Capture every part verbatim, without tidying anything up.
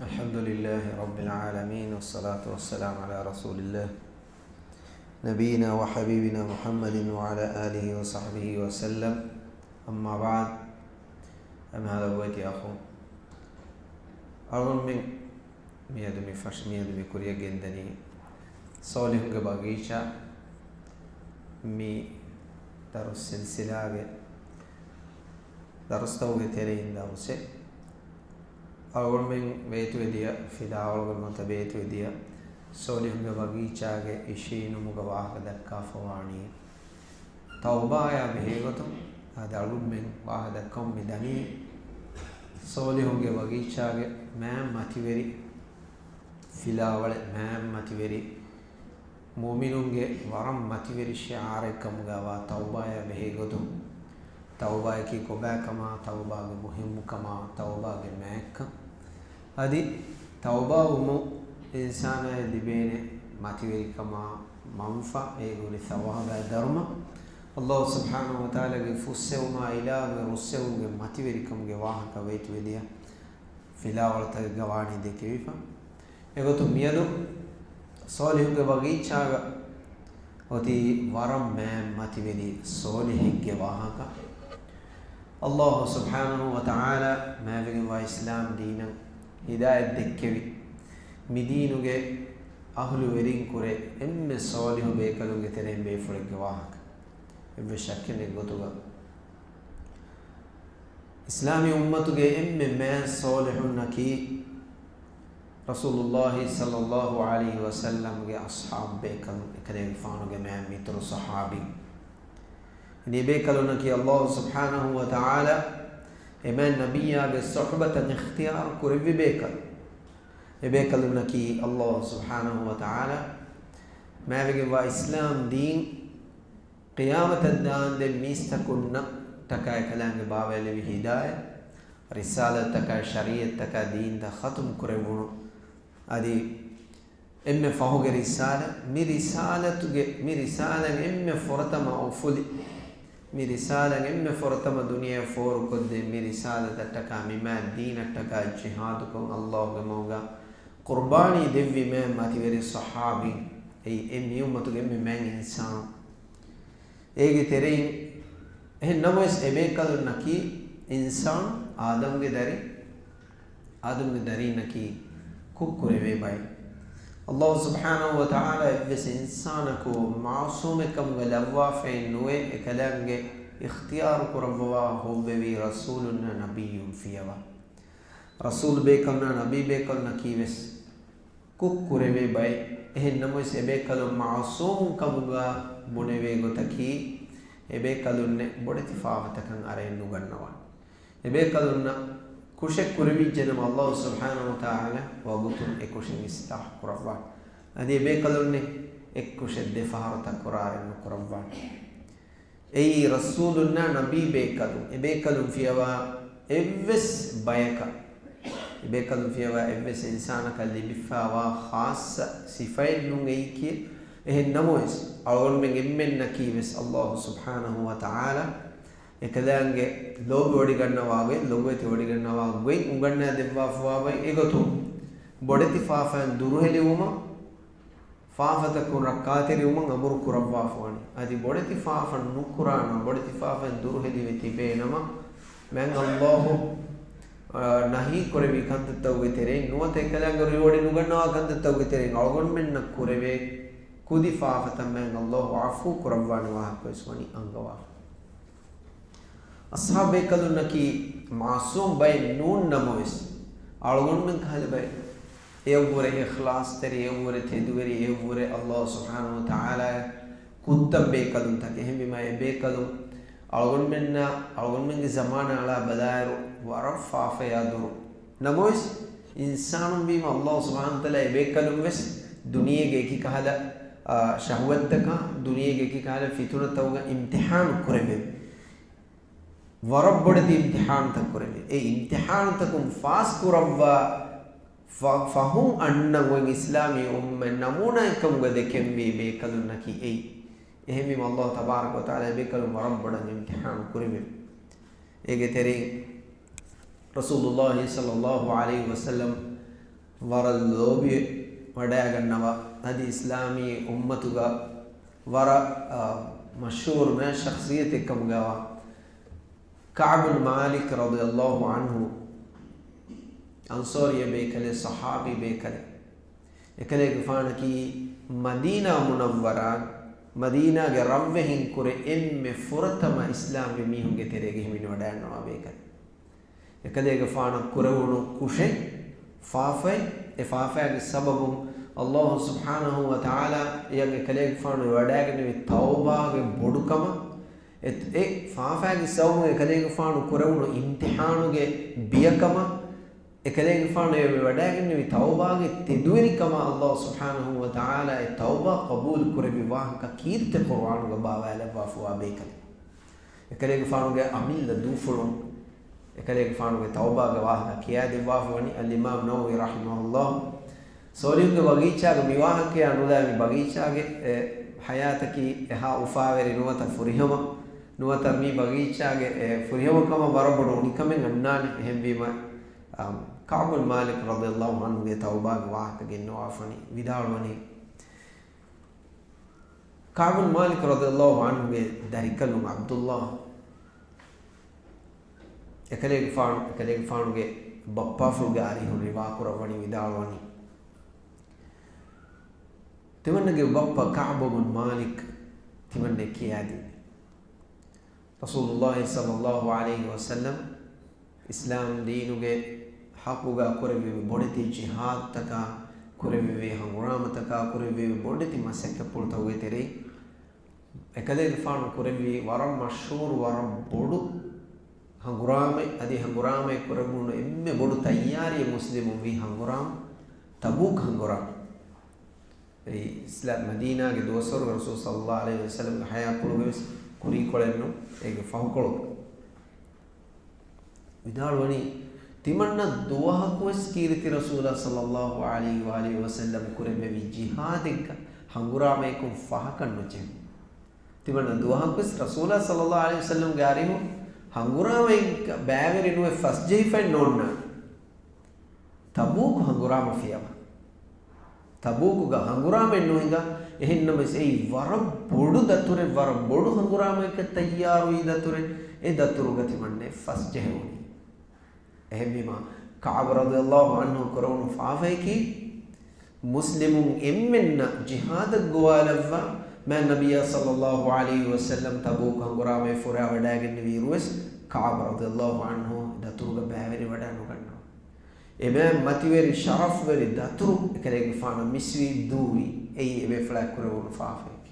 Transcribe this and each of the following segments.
الحمد لله رب العالمين، والصلاة والسلام على رسول الله، نبينا وحبيبنا محمد وعلى آله وصحبه وسلم. أما بعد، أيها الأخوة، އަޅުގަނޑުމެން މިއަދު މި ފަށް-، މިއަދު މި ކުރިއަށް ގެންދަނީ ސޯލިހުންގެ ބަގީޗާ މި ދަރުސް ސިލްސިލާގެ ދަރުސްތަކުގެ ތެރެއިން ދަރުސެއް. އަޅުގަނޑުމެން ބޭތުވެދިޔަ، ފިލާވަޅުގެ މަތަ ބޭތުވެދިޔަ ސޯލިހުންގެ ބަގީޗާގެ އިށީނުމުގެ ވާހަކަ ދައްކާފަވާނީ ތައުބާޔާ ބެހޭގޮތުން. އަދި އަޅުގަނޑުމެން ވާހަކަ ދައްކަމުން މި ދަނީ ސޯލިހުންގެ ބަގީޗާގެ މާތް މަތިވެރި ފިލާވަޅެއް، މާތް މަތިވެރި މުއުމިނުންގެ ވަރަށް މަތިވެރި ޝިޢާރެއް ކަމުގައިވާ ތައުބާޔާ ބެހޭގޮތުން، ތައުބާޔަކީ ކޮބާކަމާ، ތައުބާގެ މުހިއްމުކަމާ، ތައުބާގެ މާތްކަން، އަދި ތައުބާވުމުން އިންސާނާއަށް ލިބޭނެ މަތިވެރިކަމާ، މަންފާ، އޭގެ ހުރި ޘަވާބާ ދަރުމަ، ﷲ ސުބްޙާނަހޫ ވަތަޢާލާގެ ފުއްސެވުމާ އިލާހުގެ ރުއްސެވުމުގެ މަތިވެރިކަމުގެ ވާހަކަ ވޭތުވެދިޔަ ފިލާވަޅުތަކެއްގަ ވާނީ ދެކެވިފަ. އެގޮތުން މިއަދު ސޯލިހުގެ ބަގީޗާގަ އޮތީ ވަރަށް މާތް މަތިވެރި ސޯލިހެއްގެ ވާހަކަ. ﷲ ސުބްޙާނަހޫ ވަތަޢާލާ މާތްވެގެންވާ އިސްލާމް ދީނަށް ހިދާޔަތް ދެއްކެވި، މިދީނުގެ އަހުލުވެރިން ކުރެ އެންމެ ސޯލިހު ބޭކަލުންގެ ތެރެއިން ބޭފުޅެއްގެ ވާހަކަ. އެއްވެސް ޝައްކެއް ނެތް ގޮތުގަ އިސްލާމީ އުއްމަތުގެ އެންމެ މާތް ސޯލިހުންނަކީ ރަސޫލުﷲ ޞައްލަﷲ ޢަލައިހި ވަސައްލަމްގެ އަޞްޙާބު ބޭކަލުން، އެކަލޭގެފާނުގެ މާތް މިތުރު ޞަޙާބީން. އެބޭކަލުންނަކީ ﷲ ސުބްޙާނަހޫ ވަތަޢާލާ އެ މާތް ނަބިއްޔާގެ ޞުޙުބަތަށް އިޚްތިޔާރު ކުރެއްވި ބޭކަލުން. އެބޭކަލުންނަކީ ﷲ ސުބްޙާނަހޫ ވަތަޢާލާ މާތްވެގެންވާ އިސްލާމް ދީން ޤިޔާމަތަށް ދާންދެން މީސްތަކުންނަށް ޓަކާއި ކަލާނގެ ބާވައިލެވި ހިދާޔަތް، ރިސާލަތްތަކާ ޝަރީޢަތްތަކާ ދީންތައް ޚަތުމް ކުރެއްވުނު. އަދި އެންމެ ފަހުގެ ރިސާލަ، މި ރިސާލަތުގެ، މި ރިސާލަން އެންމެ ފުރަތަމަ އުފުލި، މި ރިސާލަން އެންމެ ފުރަތަމަ ދުނިޔެއަށް ފޯރުކޮށްދޭ، މި ރިސާލަތަށްޓަކާ، މި މާތް ދީނަށްޓަކާ ޖިހާދުކޮށް ﷲގެ މަގުގަ ޤުރުބާނީ ދެއްވި މާތް މަތިވެރި ޞަޙާބީން، އެއީ އެ މި އުއްމަތުގެ އެންމެ މާތް އިންސާނު. އޭގެ ތެރެއިން، އެހެން ނަމަވެސް އެބޭކަލުންނަކީ އިންސާނު، އާދަމްގެ ދަރި، އާދަމްގެ ދަރީންނަކީ ކުށްކުރެވޭ ބައެއް. ﷲ ސުބްޙާނަހޫ ވަތަޢާލާ އެއްވެސް އިންސާނަކު މަޢުޞޫމެއް ކަމުގަ ލައްވާފައެއް ނުވޭ، އެކަލާނގެ އިޚްތިޔާރު ކުރައްވަވާ ހޮއްވެވީ ރަސޫލުންނާ ނަބިއްޔުން ފިޔަވާ. ރަސޫލު ބޭކަލުންނާ ނަބީ ބޭކަލުންނަކީ ވެސް ކުށް ކުރެވޭ ބައެއް. އެހެން ނަމަވެސް، އެބޭކަލުން މަޢުޞޫމުން ކަމުގަ ބުނެވޭ ގޮތަކީ، އެބޭކަލުންނެއް ބޮޑެތި ފާފަތަކަށް އަރައެއް ނުގަންނަވާނެ. އެބޭކަލުންނަށް ކުށެއް ކުރެވިއްޖެނަމަ، ﷲ ސުބްޙާނަހޫ ވަތަޢާލާ ވަގުތުން އެ ކުށެއް އިޞްލާޙު ކުރައްވާނެ. އަދި އެބޭކަލުންނެއް އެއް ކުށެއް ދެ ފަހަރު ތަކުރާރެއް ނުކުރައްވާނެ. އެއީ ރަސޫލުންނާ ނަބީ ބޭކަލުން، އެބޭކަލުން ފިޔަވާ އެއްވެސް ބަޔަކަށް، އެބޭކަލުން ފިޔަވާ އެއްވެސް އިންސާނަކަށް ލިބިފާވާ ޚާއްޞަ ސިފައެއް ނޫން އެއީކީ. އެހެން ނަމަވެސް، އަޅުގަނޑުމެން އެންމެންނަކީ ވެސް ﷲ ސުބްޙާނަހޫ ވަތަޢާލާ އެކަލާނގެ ލޯބިވޮޑިގަންނަވާ ގޮތް، ލޮބުވެތިވޮޑިގަންނަވާ ގޮތް އުނގަންނާ ދެއްވާފަވާ ބައި. އެގޮތުން ބޮޑެތި ފާފައިން ދުރުހެލިވުމަށް، ފާފަތަކުން ރައްކާތެރިވުމަށް އަމުރު ކުރައްވާފަވާނެ. އަދި ބޮޑެތި ފާފަ ނުކުރާނަމަ، ބޮޑެތި ފާފައިން ދުރުހެލިވެ ތިބޭނަމަ، މާތް ﷲ، އާ، ނަހީ ކުރެވި ކަންތައްތަކުގެ ތެރެއިން ނުވަތަ އެކަލާނގެ ރިވޮޑި ނުގަންނަވާ ކަންތައްތަކުގެ ތެރެއިން އަޅުގަނޑުމެންނަށް ކުރެވޭ ކުދި ފާފަތައް މާތް ﷲ ޢަފޫ ކުރައްވާނެ ވާހަކަ ވެސް ވަނީ އަންގަވާފަ. އަޞްޙާބޭކަލުންނަކީ މަޢުޞޫމް ބައެއް ނޫން ނަމަވެސް، އަޅުގަނޑުމެން ކަހަލަ ބައެއް. އެއަށްވުރެ އިޚްލާޞްތެރި، އެއަށްވުރެ ތެދުވެރި، އެއަށްވުރެ ﷲ ސުބްޙާނަހޫ ވަތަޢާލާއަށް ކުއްތަން ބޭކަލުންތަކެއް. އެހެންވީމާ އެ ބޭކަލުން އަޅުގަނޑުމެންނާ، އަޅުގަނޑުމެންގެ ޒަމާނާ އަޅާ ބަލާއިރު ވަރަށް ފާފަޔާ ދުރު. ނަމަވެސް، އިންސާނުން ވީމަ، ﷲ ސުބްޙާނަހޫ ވަތަޢާލާ އެ ބޭކަލުން ވެސް ދުނިޔޭގެ އެކި ކަހަލަ، އާ، ޝަހުވަތްތަކާ، ދުނިޔޭގެ އެކި ކަހަލަ ފިތުނަތަކުގަ އިމްތިޙާނު ކުރެވެ. ވަރަށް ބޮޑެތި އިމްތިޙާނުތައް ކުރެވެ. އެ އިމްތިޙާނުތަކުން ފާސް ކުރައްވާ ފަ-، ފަހުން އަންނަ އޮތް އިސްލާމީ އުއްމަތް ނަމޫނާއެއް ކަމުގަ ދެކެންވީ ބޭކަލުންނަކީ އެއީ. އެހެންވީމަ، ﷲ ތަބާރަކަ ވަތަޢާލާ އެ ބޭކަލުން ވަރަށް ބޮޑަށް އިމްތިޙާނު ކުރެވެ. އޭގެ ތެރެއިން ރަސޫލުﷲ ޞައްލަﷲ ޢަލައިހި ވަސައްލަމް ވަރަށް ލޯބިވެ ވަޑައިގަންނަވާ، އަދި އިސްލާމީ އުއްމަތުގަ ވަރަށް، އާ، މަޝްހޫރު މާތް ޝަޚްޞިއްޔަތެއް ކަމުގައިވާ ކަޢުބު ބިން މާލިކް ރަޟިޔަﷲ ޢަންހު، އަންޞާރީ ބޭކަލެއް، ޞަޙާބީ ބޭކަލެއް. އެކަލޭގެފާނަކީ މަދީނާ މުނައްވަރާ، މަދީނާގެ ރަށްވެހިން ކުރެ އެންމެ ފުރަތަމަ އިސްލާމްވި މީހުންގެ ތެރޭގަ ހިމެނިވަޑައިގަންނަވާ ބޭކަލެއް. އެކަލޭގެފާނަށް ކުރެވުނު ކުށެއް، ފާފައެއް، އެ ފާފައިގެ ސަބަބުން ﷲ ސުބްޙާނަހޫ ވަތަޢާލާ އެޔަށް އެކަލޭގެފާނު ވަޑައިގެންނެވި ތައުބާގެ ބޮޑުކަމަށް، އެ، އެ ފާފައިގެ ސަބަބުން އެކަލޭގެފާނު ކުރެވުނު އިމްތިޙާނުގެ ބިޔަކަމަށް، އެކަލޭގެފާނު އެ ވަޑައިގެންނެވި ތައުބާގެ ތެދުވެރިކަމަށް ﷲ ސުބްޙާނަހޫ ވަތަޢާލާ އެ ތައުބާ ޤަބޫލު ކުރެއްވި ވާހަކަ ކީރިތި ޤުރުއާނުގަ ބާވާލައްވާފަވާ ބޭކަލެއް. އެކަލޭގެފާނުގެ އަމިއްލަ ދޫފުޅުން އެކަލޭގެފާނުގެ ތައުބާގެ ވާހަކަ ކިޔާދެއްވާފަ ވަނީ އަލްއިމާމް ނަވަވީ ރަޙިމަހުﷲ. ޞޯލިޙުންގެ ބަގީޗާގެ މި ވާހަކަޔާ ނުލާ މި ބަގީޗާގެ، އެ، ޙަޔާތަކީ އެހާ އުފާވެރި ނުވަތަ ފުރިހަމަ، ނުވަތަ މި ބަގީޗާގެ، އެ، ފުރިހަމަކަމަށް ވަރަށް ބޮޑު އުނިކަމެއް އަންނާނެ. އެހެންވީމަ، އަ، ކަޢުބު ބިން މާލިކް ރަޟިޔަﷲ ޢަންހުގެ ތައުބާގެ ވާހަކަ ގެންނަވާފަނީ ވިދާޅުވަނީ، ކަޢުބު ބިން މާލިކް ރަޟިޔަﷲ ޢަންހުގެ ދަރިކަލުން ޢަބްދުﷲ، އެކަލޭގެފާނު، އެކަލޭގެފާނުގެ ބައްޕާފުޅުގެ އަރިހުން ރިވާކުރައްވަނީ ވިދާޅުވަނީ، ތިމަންނަގެ ބައްޕަ ކަޢުބު ބިން މާލިކް ތިމަންނަ ކިޔާދިން. ރަސޫލުﷲ ޞައްލަﷲ ޢަލައިހި ވަސައްލަމް އިސްލާމް ދީނުގެ ޙައްޤުގަ ކުރެއްވި ބޮޑެތި ޖިހާދުތަކާ، ކުރެއްވި ހަނގުރާމަތަކާ، ކުރެއްވި ބޮޑެތި މަސައްކަތްޕުޅުތަކުގެ ތެރެއިން، އެކަލޭގެފާނު ކުރެއްވި ވަރަށް މަޝްހޫރު، ވަރަށް ބޮޑު ހަނގުރާމައެއް، އަދި ހަނގުރާމައެއް ކުރެވުނު އެންމެ ބޮޑު ތައްޔާރީއެއް މުސްލިމުން ވީ ހަނގުރާމަ، ތަބޫކް ހަނގުރާމަ. އެއީ އިސްލާ-، މަދީނާގެ ދުވަސްވަރުގަ ރަސޫލު ޞައްލަﷲ ޢަލައިހި ވަސައްލަމްގެ ޙަޔާތްޕުޅުގަވެސް ކުރީކޮޅެއްނު، އޭގެ ފަހުކޮޅު. ވިދާޅުވަނީ، ތިމަންނަ ދުވަހަކުވެސް ކީރިތި ރަސޫލާ ޞައްލަﷲ ޢަލައިހި ވައާލިހި ވަސައްލަމް ކުރެއްވެވި ޖިހާދެއްގަ ހަނގުރާމަޔަކުން ފަހަކަށް ނުޖެހުނު. ތިމަންނަ ދުވަހަކުވެސް ރަސޫލާ ޞައްލަﷲ ޢަލައިހި ވަސައްލަމްގެ އަރިހު ހަނގުރާމައެއްގަ ބައިވެރި ނުވެ ފަސްޖެހިފައެއް ނޯންނާނެ. ތަބޫކު ހަނގުރާމަ ފިޔަވާ. ތަބޫކުގަ ހަނގުރާމައެއް ނުހިނގާ، އެހެންނަމަވެސް އެއީ ވަރަށް ބޮޑު ދަތުރެއް، ވަރަށް ބޮޑު ހަނގުރާމައަކަށް ތައްޔާރުވި ދަތުރެއް. އެ ދަތުރުގަ ތިމަންނަ ފަސް ޖެހެވުނީ. އެހެންވީމާ، ކަޢުބު ރަޟިޔަﷲ ޢަންހު ކުރެވުނު ފާފަޔަކީ، މުސްލިމުން އެންމެންނަށް ޖިހާދަށް ގޮވާލައްވާ، މާތް ނަބިއްޔާ ޞައްލަﷲ ޢަލައިހި ވަސައްލަމް ތަބޫކު ހަނގުރާމައަށް ފުރާވަޑައިގެންނެވިއިރުވެސް، ކަޢުބު ރަޟިޔަﷲ ޢަންހު ދަތުރުގަ ބައިވެރިވަޑައިނުގަންނަވާ. އެމާތް މަތިވެރި ޝަރަފްވެރި ދަތުރު އެކަލޭގެފާނަށް މިސްވީ ދޫވީ، އެއީ އެބޭފުޅާ ކުރެވުނު ފާފަޔަކީ.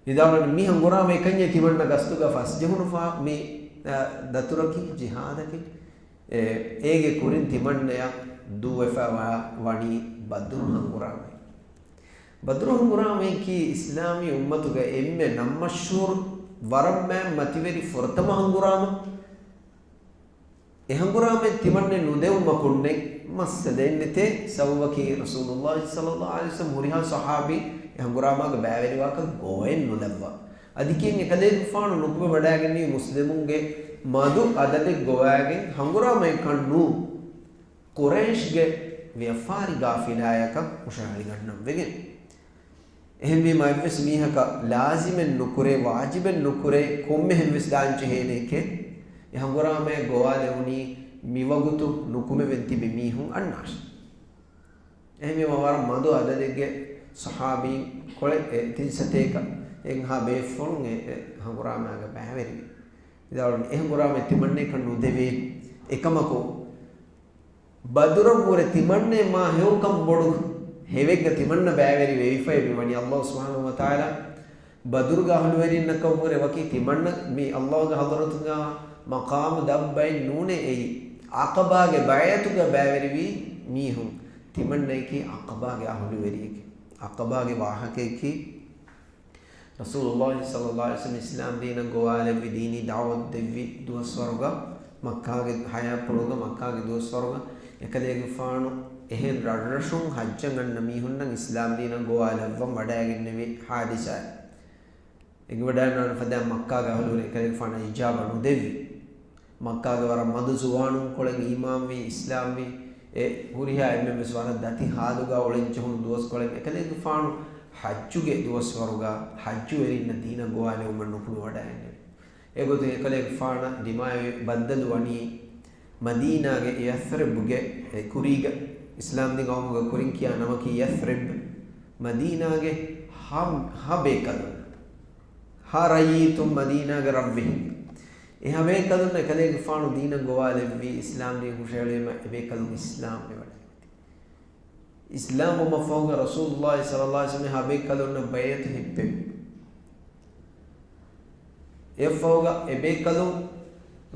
ވިދާޅުވަނީ މި ހަނގުރާމަ އެކަންޏޭ ތިމަންނަ ގަސްތުގަ ފަސްޖެހުނު ފާ-، މި، އަ، ދަތުރަކީ، ޖިހާދަކީ. އެ، އޭގެ ކުރިން ތިމަންނަޔަށް ދޫވެފަ ވަ-، ވަނީ ބަދުރު ހަނގުރާމައެއް. ބަދުރު ހަނގުރާމަޔަކީ އިސްލާމީ އުއްމަތުގަ އެންމެ ނަން މަޝްހޫރު، ވަރަށް މާތް މަތިވެރި ފުރަތަމަ ހަނގުރާމަ. އެ ހަނގުރާމައެއް ތިމަންނަ ނުދެވުމަކުންނެއް މައްސަލައެއް ނެތޭ. ސަބަބަކީ ރަސޫލުﷲ ޞައްލަﷲ ޢަލައިހި ވަސައްލަމް ހުރިހާ ޞަޙާބީ އެ ހަނގުރާމާގަ ބައިވެރިވާކަށް ގޮވައެއް ނުލައްވާ. އަދި ކިޔަން އެކަލޭގެފާނު ނުކުމެވަޑައިގެންނެވި މުސްލިމުންގެ މަދު އަދަދެއް ގޮވައިގެން ހަނގުރާމައެއްކަން ނޫން. ޤުރައިޝްގެ ވިޔަފާރި ގާފިލާޔަކަށް ހުށަހަޅިގަންނަން ވެގެން. އެހެންވީމާ، އެއްވެސް މީހަކަށް ލާޒިމެއް ނުކުރޭ، ވާޖިބެއް ނުކުރޭ، ކޮންމެހެން ވެސް ދާން ޖެހޭނެކޭ، އެ ހަނގުރާމައެއް ގޮވާލެވުނީ މިވަގުތު ނުކުމެވެން ތިބި މީހުން އަންނާށޭ. އެހެންވީމާ، ވަރަށް މަދު އަދަދެއްގެ ޞަޙާބީން ކޮޅެއް އެ ތިން ސަތޭކަ އެއްހާ ބޭފުޅުން އެ، އެ ހަނގުރާމައިގަ ބައިވެރިވި. ވިދާޅުވަނީ، އެ ހަނގުރާމައެއް ތިމަންނައަކަށް ނުދެވޭ. އެކަމަކު، ބަދުރަށްވުރެ ތިމަންނެ މާ ހެޔޮކަން ބޮޑު ހެޔޮއެއްގަ ތިމަންނަ ބައިވެރި ވެވިފައި މިވަނީ. ﷲ ސުބްޙާނަހޫ ވަތަޢާލާ ބަދުރުގެ އަހުލުވެރިންނަކަށްވުރެ ވަކި ތިމަންނަ މި ﷲގެ ޙަޟްރަތުގަ މަޤާމު ދަށް ބައެއް ނޫނޭ. އެއީ ޢަޤަބާގެ ބައިޢަތުގަ ބައިވެރިވި މީހުން. ތިމަންނައަކީ ޢަޤަބާގެ އަހުލުވެރިއެކޭ. ޢަޤަބާގެ ވާހަކައަކީ، ރަސޫލުﷲ ޞައްލަﷲ ޢަލައިހި ވަސައްލަމް އިސްލާމް ދީނަށް ގޮވާލެއްވި، ދީނީ ދަޢުވަތު ދެއްވި ދުވަސްވަރުގަ، މައްކާގެ ޙަޔާތްޕުޅުގަ، މައްކާގެ ދުވަސްވަރުގަ އެކަލޭގެފާނު އެހެން ރަށްރަށުން ޙައްޖަށް އަންނަ މީހުންނަށް އިސްލާމް ދީނަށް ގޮވާލައްވަން ވަޑައިގެންނެވި ޙާދިސާއެއް. އެނގިވަޑައިގަންނަވާނެ ފަދައިން މައްކާގެ އަހުލުވެރިން އެކަލޭގެފާނަށް އިޖާބަ ނުދެއްވި. މައްކާގެ ވަރަށް މަދު ޒުވާނުންކޮޅެއް އީމާންވި، އިސްލާމްވި، އެ ހުރިހާ އެންމެންވެސް ވަރަށް ދަތި ހާލުގަ އުޅެން ޖެހުނު ދުވަސްކޮޅެއް އެކަލޭގެފާނު ޙައްޖުގެ ދުވަސްވަރުގަ ޙައްޖުވެރިންނަށް ދީނަށް ގޮވާލެވުމަށް ނުކުމެވަޑައިގެންނެވި. އެގޮތުން އެކަލޭގެފާނަށް ދިމާވި ބައްދަލު ވަނީ މަދީނާގެ ޔަސްރިބުގެ އެ ކުރީގަ، އިސްލާމްދީން ޤައުމުގަ ކުރިން ކިޔާ ނަމަކީ ޔަސްރިބް، މަދީނާގެ ހަ، ހަ ބޭކަލުން، ހަ ރައްޔިތުން މަދީނާގެ ރަށްވެހިން. އެ ހަ ބޭކަލުންނަށް އެކަލޭގެފާނު ދީނަށް ގޮވާލެއްވީ، އިސްލާމްދީން ހުށައެޅުވީމަ އެބޭކަލުން އިސްލާމްވެވަޑައިގަތީ. އިސްލާމްވުމަށްފަހުގަ ރަސޫލުﷲ ޞައްލަﷲ ޢަލައިހި ވަސައްލަމަ އެ ހަ ބޭކަލުންނަށް ބައިޢަތު ހިއްޕެވި. އެއަށްފަހުގަ އެބޭކަލުން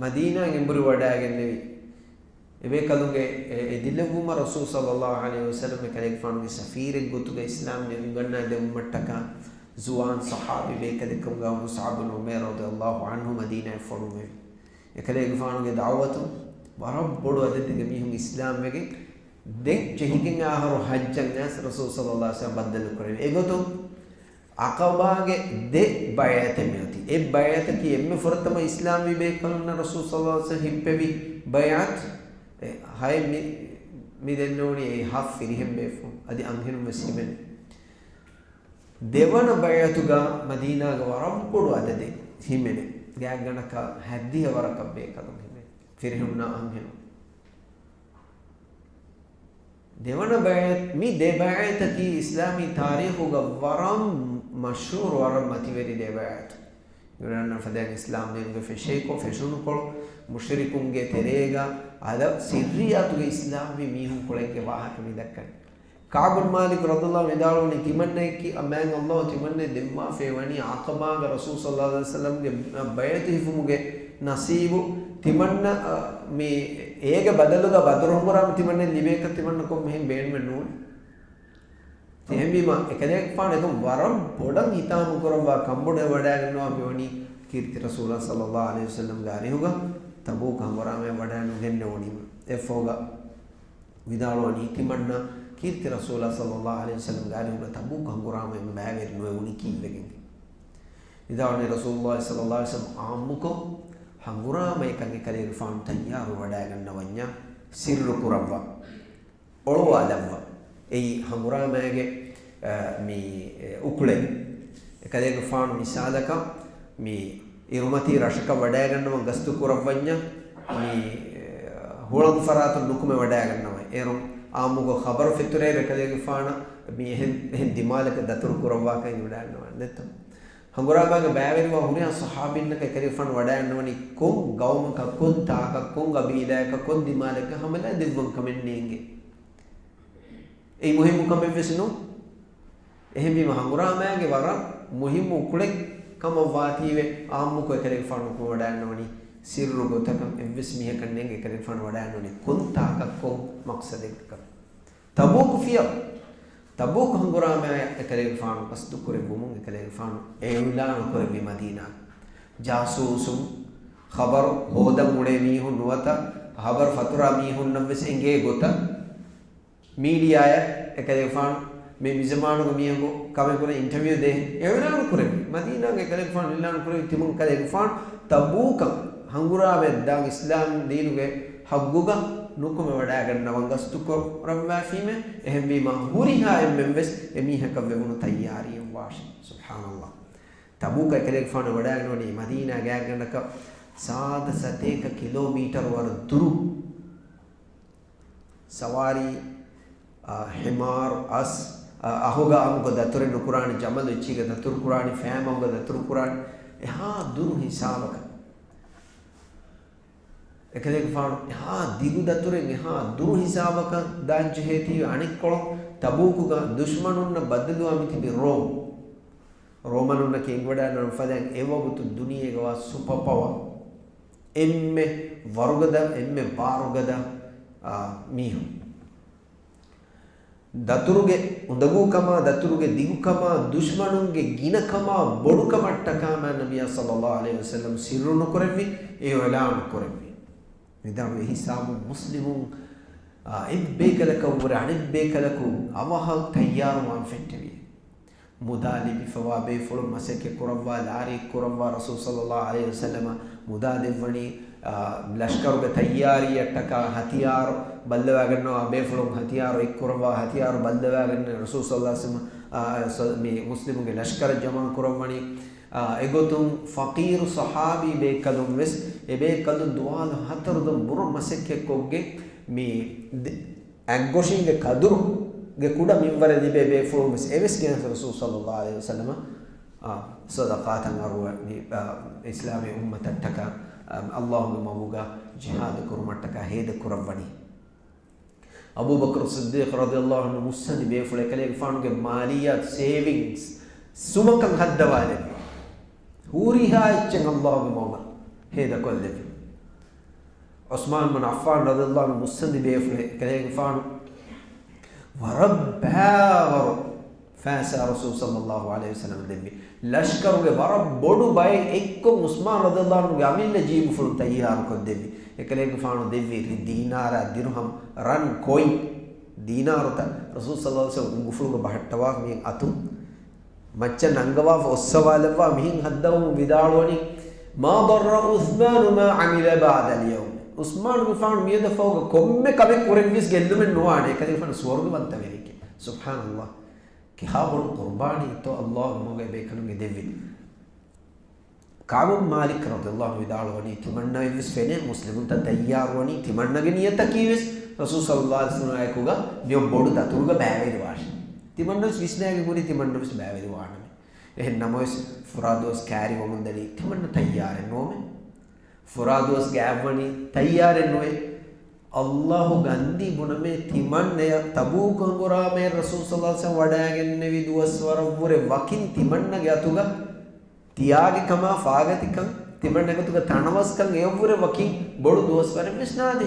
މަދީނާއަށް އެނބުރި ވަޑައިގެންނެވި. އެބޭކަލުންގެ އެ، އެ ދިލައްވުމަށް ރަސޫލު ޞައްލަﷲ ޢަލައިހި ވަސައްލަމަ އެކަލޭގެފާނުގެ ސަފީރެއް ގޮތުގަ އިސްލާމް ދީން އުނގަންނައިދެއްވުމަށްޓަކާ ޒުވާން ޞަޙާބީ ބޭކަލެއްކަމުގަ މުޞްޢަބް ބިން ޢުމައިރު ރަޟިޔަﷲ ޢަންހު މަދީނާއަށް ފޮނުއްވެވި. އެކަލޭގެފާނުގެ ދަޢުވަތުން ވަރަށް ބޮޑު އަދަދެއްގެ މީހުން އިސްލާމްވެގެން ދެން ޖެހިގެން އަހަރު ޙައްޖަށް އައިސް ރަސޫލު ޞައްލަﷲ ޢަލައިހި ވަސައްލަމަ ބައްދަލުކުރެވި. އެގޮތުން ޢަޤަބާގެ ދެ ބައިޢަތެއް މިއޮތީ. އެއް ބައިޢަތަކީ އެންމެ ފުރަތަމަ އިސްލާމްވި ބޭކަލުންނަށް ރަސޫލު ޞައްލަﷲ ޢަލައިހި ވަސައްލަމަ ހިއްޕެވި ބައިޢަތު. އެ ހައެއް މި، މި ދެންނެވުނީ އެއީ ހަ ފިރިހެން ބޭފުޅުން. އަދި އަންހެނުން ވެސް ހިމެނޭ. ދެވަނަ ބައިޢަތުގަ މަދީނާގަ ވަރަށް ބޮޑު އަދަދެއް ހިމެނޭ. ގާތްގަނޑަކަށް ހަތްދިހަ ވަރަކަށް ބޭކަލުން ހިމެނޭ. ފިރިހެނުންނާ އަންހެނުން. ދެވަނަ ބައިޢަތު، މި ދެ ބައިޢަތަކީ އިސްލާމީ ތާރީޚުގަ ވަރަށް މަޝްހޫރު، ވަރަށް މަތިވެރި ދެ ބައިޢަތު. އިމްރާން ފަދައިން އިސްލާމް ދީނުގެ ފެށޭކޮށް، ފެށުނުކޮޅު، މުޝްރިކުންގެ ތެރޭގަ އަދަ ސިއްރިއްޔާތުގެ އިސްލާމްވި މީހުން ކުޅެންގެ ވާހަކަ މި ދައްކަނީ. ކަޢުބު ބިން މާލިކު ރަޟިޔަﷲ ވިދާޅުވަނީ، ތިމަންނައަކީ މާތް ﷲ ތިމަންނައަށް ދެއްވާފައި ވަނީ ޢަޤަބާގަ ރަސޫލު ޞައްލަﷲ ޢަލައިހި ވަސައްލަމްގެ ބައިޢަތު ހިފުމުގެ ނަސީބު. ތިމަންނަ، އަ، މި އޭގެ ބަދަލުގަ ބަދުރު ހަނގުރާމަ ތިމަންނައަށް ލިބޭކަށް ތިމަންނަ ކޮންމެހެން ބޭނުމެއް ނޫން. އެހެންވީމަ، އެކަލޭގެފާނު އެކަން ވަރަށް ބޮޑަށް ހިތާމަ ކުރައްވާ ކަނބޮޑުވެވަޑައިގަންނަވާ މިވަނީ ކީރިތި ރަސޫލާ ޞައްލަﷲ ޢަލައިހި ވަސައްލަމްގެ އަރިހުގަ ތަބޫކު ހަނގުރާމަޔަށް ވަޑައިނުގެންނެވުނީމަ. އެއަށްފަހުގަ ވިދާޅުވަނީ، ތިމަންނަ ކީރިތި ރަސޫލާ ޞައްލަﷲ ޢަލައިހި ވަސައްލަމްގެ އަރިހުގަ ތަބޫކު ހަނގުރާމައިން ބައިވެރި ނުވެވުނީ ކީއްވެގެން. ވިދާޅުވަނީ، ރަސޫލުﷲ ޞައްލަﷲ ޢަލައިހި ވަސައްލަމް ޢާއްމުކޮށް ހަނގުރާމަޔަކަށް އެކަލޭގެފާނު ތައްޔާރު ވަޑައިގަންނަވަންޏާ ސިއްރު ކުރައްވާ، އޮޅުވާލައްވާ. އެއީ ހަނގުރާމައިގެ، އަ، މި، އެ، އުކުޅެއް. އެކަލޭގެފާނު މިސާލަކަށް މި އިރުމަތީ ރަށަކަށް ވަޑައިގަންނަވަން ގަސްތު ކުރައްވަންޏާ، މި، އެ، ހުޅަނގު ފަރާތުން ނުކުމެ ވަޑައިގަންނަވަން. އޭރުން އާއްމުކޮށް ޚަބަރު ފެތުރޭ އެކަލޭގެފާނަށް މި އެހެން، އެހެން ދިމާލަކަށް ދަތުރު ކުރައްވާކަށް އެނގިވަޑައިގަންނަވަން ނެތަ؟ ހަނގުރާމައިގަ ބައިވެރިވާ ހުރިހާ ޞަޙާބީންނަކަށް އެކަލޭގެފާނު ވަޑައިގަންނަވަނީ ކޮން ގައުމަކަށް، ކޮން ތާކަށް، ކޮން ގަބީލާއަކަށް، ކޮން ދިމާލަކަށް ހަމަލާ ދެއްވަން ކަމެއް ނޭނގެ. އެއީ މުހިއްމު ކަމެއްވެސް ނޫން. އެހެންވީމަ ހަނގުރާމައިގެ ވަރަށް މުހިއްމު އުކުޅެއް ކަމަށް ވާތީވެ، އާއްމުކޮށް އެކަލޭގެފާނު ނުކުމެވަޑައިގަންނަވަނީ ސިއްރު ގޮތަކަށް. އެއްވެސް މީހަކަށް ނޭނގެ އެކަލޭގެފާނު ވަޑައިގަންނަވަނީ ކޮން ތާކަށް، ކޮން މަޤްޞަދެއްގަކަށް. ތަބޫކު ފިޔަވަޅު. ތަބޫކު ހަނގުރާމައަށް އެކަލޭގެފާނު ގަސްތު ކުރެއްވުމުން އެކަލޭގެފާނު އިޢުލާނު ކުރެއްވި މަދީނާ. ޖާސޫސުން، ޚަބަރު ހޯދަން އުޅޭ މީހުން ނުވަތަ ޚަބަރު ފަތުރާ މީހުންނަށްވެސް އެނގޭ ގޮތަށް މީޑިއާއަށް އެކަލޭގެފާނު މި، މިޒަމާނުގެ މީހަކު ކަމެއް ކުރަން އިންޓަވިއު ދޭ އިޢުލާނު ކުރެއްވި. މަދީނާގެ އެކަލޭގެފާނު އިޢުލާނު ކުރެއްވި ތިމަން ކަލޭގެފާނު ތަބޫކަށް ހަނގުރާމައަށް ދާން އިސްލާމް ދީނުގެ ޙައްގުގަ ނުކުމެވަޑައިގަންނަވަން ގަސްތު ކުރައްވާފީމޭ. އެހެންވީމަ ހުރިހާ އެންމެންވެސް އެމީހަކަށް ވެވުނު ތައްޔާރީއެއް ވާށި. ސުބްޙާނަﷲ. ތަބޫކަށް އެކަލޭގެފާނު ވަޑައިގަންނަވަނީ މަދީނާ ގާތްގަނޑަކަށް ސާދަ ސަތޭކަ ކިލޯމީޓަރު ވަރަށް ދުރު. ސަވާރީ، އަ، ހިމާރު، އަސް، އަ، އަހުގަ އަހުގަ ދަތުރެއް ނުކުރާނެ، ޖަމަލު އެއްޗީގަ ދަތުރު ކުރާނެ، ފައިމަގުގަ ދަތުރު ކުރާނެ، އެހާ ދުރު ހިސާބަކަށް. އެކަލޭގެފާނު އެހާ ދިގު ދަތުރެއް އެހާ ދުރު ހިސާބަކަށް ދާންޖެހޭތީވެ އަނެއްކޮޅުން ތަބޫކުގަ ދުޝްމަނުންނަށް ބައްދަލުވާ މިތިބި ރޯމް. ރޯމަނުންނަކީ އެނގިވަޑައިގަންނަވާ ފަދައިން އެވަގުތު ދުނިޔޭގަވާ ސުޕަ ޕަވާ. އެންމެ ވަރުގަދަ، އެންމެ ބާރުގަދަ، އާ، މީހުން. ދަތުރުގެ އުނދަގޫކަމާ، ދަތުރުގެ ދިގުކަމާ، ދުޝްމަނުންގެ ގިނަކަމާ، ބޮޑުކަމަށްޓަކާ މާތް ނަބިއްޔާ ޞައްލައްލާހު ޢަލައިހި ވަސައްލަމް ސިއްރު ނުކުރެއްވި، އިޢުލާނު ކުރެއްވި. ވިދާޅުވި ހިސާބުން މުސްލިމުން، އާ، އެއްބޭކަލަކަށްވުރެ އަނެއްބޭކަލަކު އަވަހަށް ތައްޔާރުވާން ފެއްޓެވި. މުދާ ލިބިފަވާ ބޭފުޅުން މަސައްކަތް ކުރައްވާ، ލާރިއެއް ކުރައްވާ، ރަސޫލު ޞައްލައްލާހު ޢަލައިހި ވަސައްލަމަ މުދާ ދެއްވަނީ، އާ، ލަޝްކަރުގެ ތައްޔާރީއަށްޓަކާ ހަތިޔާރު ބައްލަވާގަންނަވާ، ބޭފުޅުން ހަތިޔާރު އެއްކުރައްވާ، ހަތިޔާރު ބައްލަވާގެން ރަސޫލު ޞައްލަﷲު ޢަލައިހި ވަސައްލަމަ، އާ، ސަ-، މި މުސްލިމުންގެ ލަޝްކަރަށް ޖަމާ ކުރައްވަނީ. އާ، އެގޮތުން ފަޤީރު ޞަޙާބީ ބޭކަލުން ވެސް، އެބޭކަލުން ދުވާލު ހަތަރު ދުވަހު ބުރަ މަސައްކަތްކޮށްގެން މި ދެ-، އަތްގޮށިންގެ ކަދުރުގެ ކުޑަ މިންވަރެއް ލިބޭ ބޭފުޅުން ވެސް އެވެސް ގެނެސް ރަސޫލު ޞައްލަﷲު ޢަލައިހި ވަސައްލަމަ، އާ، ޞަދަޤާތަށް އަރުވަނީ، އާ، އިސްލާމީ އުއްމަތަށްޓަކާ، އާ، ﷲގެ މަގުގަ ޖިހާދު ކުރުމަށްޓަކާ ހޭދަ ކުރައްވަނީ. އަބޫބަކުރު ޞިއްދީޤު ރަޟިޔަﷲު ޢަންހު މުއްސަނދި ބޭފުޅެއް، އެކަލޭގެފާނުގެ މާލިއްޔާތު ސޭވިންގްސް ސުމަކަށް ހައްދަވާލެއްވި. ހުރިހާ އެއްޗެއް ﷲގެ މަގުގަ ހޭދަކޮށްލެއްވި. ޢުސްމާން ބިން ޢައްފާން ރަޟިޔަﷲު ޢަންހު މުއްސަނދި ބޭފުޅެއް، އެކަލޭގެފާނު ވަރަށް ބާވަރު ފައިސާ ރަސޫލު ޞައްލަﷲު ޢަލައިހި ވަސައްލަމަ ދެއްވި. ލަޝްކަރުގެ ވަރަށް ބޮޑު ބައެއް އެއްކޮށް ޢުސްމާން ރަޟިޔަﷲު ޢަންހުގެ އަމިއްލަ ޖީބުފުޅުން ތައްޔާރުކޮށްދެއްވި. އެކަލޭގެފާނު ދެއްވި ރި-، ދީނާރާ ދިރުހަމް ރަން ކޮއިން ދީނާރުތައް ރަސޫލު ޞައްލަﷲު ޢަލައިހި ވަސައްލަމަ އުނގުފުޅުގަ ބަހައްޓަވާ މި އަތުން މައްޗަށް ނަންގަވާފަ އޮއްސަވާލައްވާ މިހެން ހައްދަވަމުން ވިދާޅުވަނީ، "ما ضر عثمان ما عمل بعد اليوم." ޢުސްމާނުގެފާނު މިއަދަށް ފަހުގަ ކޮންމެ ކަމެއް ކުރެއްވިޔަސް ގެއްލުމެއް ނުވާނެ. އެކަލޭގެފާނު ސުވަރުގަވަންތަވެރިއެކޭ. ސުބްޙާނަﷲ. ކިހާ ބޮޑު ޤުރުބާނީތޯ ﷲގެ މަގުގައި ބޭކަލުން އެ ދެއްވި. ކަޢުބު ބިން މާލިކް ރަޟިޔަﷲު ޢަންހު ވިދާޅުވަނީ، ތިމަންނައަށްވެސް ފެނޭ މުސްލިމުންތައް ތައްޔާރުވަނީ، ތިމަންނަގެ ނިޔަތަކީވެސް ރަސޫލު ޞައްލަﷲު ޢަލައިހި ވަސައްލަމައާއެކުގަ މިއޮތް ބޮޑު ދަތުރުގަ ބައިވެރިވާށޭ. ތިމަންނަވެސް ވިސްނާގެން ހުރީ ތިމަންނަވެސް ބައިވެރިވާނަމޭ. އެހެން ނަމަވެސް، ފުރާ ދުވަސް ކައިރިވަމުންދަނީ ތިމަންނަ ތައްޔާރެއް ނުވަމޭ. ފުރާ ދުވަސް ގާތްވަނީ ތައްޔާރެއް ނުވޭ. ﷲ ގަންދީ ބުނަމޭ، ތިމަންނަޔަށް ތަބޫކު ހަނގުރާމަޔަށް ރަސޫލު ޞައްލަﷲު ޢަލައިހި ވަސައްލަމަ ވަޑައިގެންނެވި ދުވަސްވަރަށްވުރެ ވަކިން ތިމަންނަގެ އަތުގަ ތިޔާގެ ކަމާ ފާގަތިކަން، ތިމަންނަގެ އަތުގަ ތަނަވަސްކަން އެއަށްވުރެ ވަކިން ބޮޑު ދުވަސްވަރެއްވެސް ނާދޭ.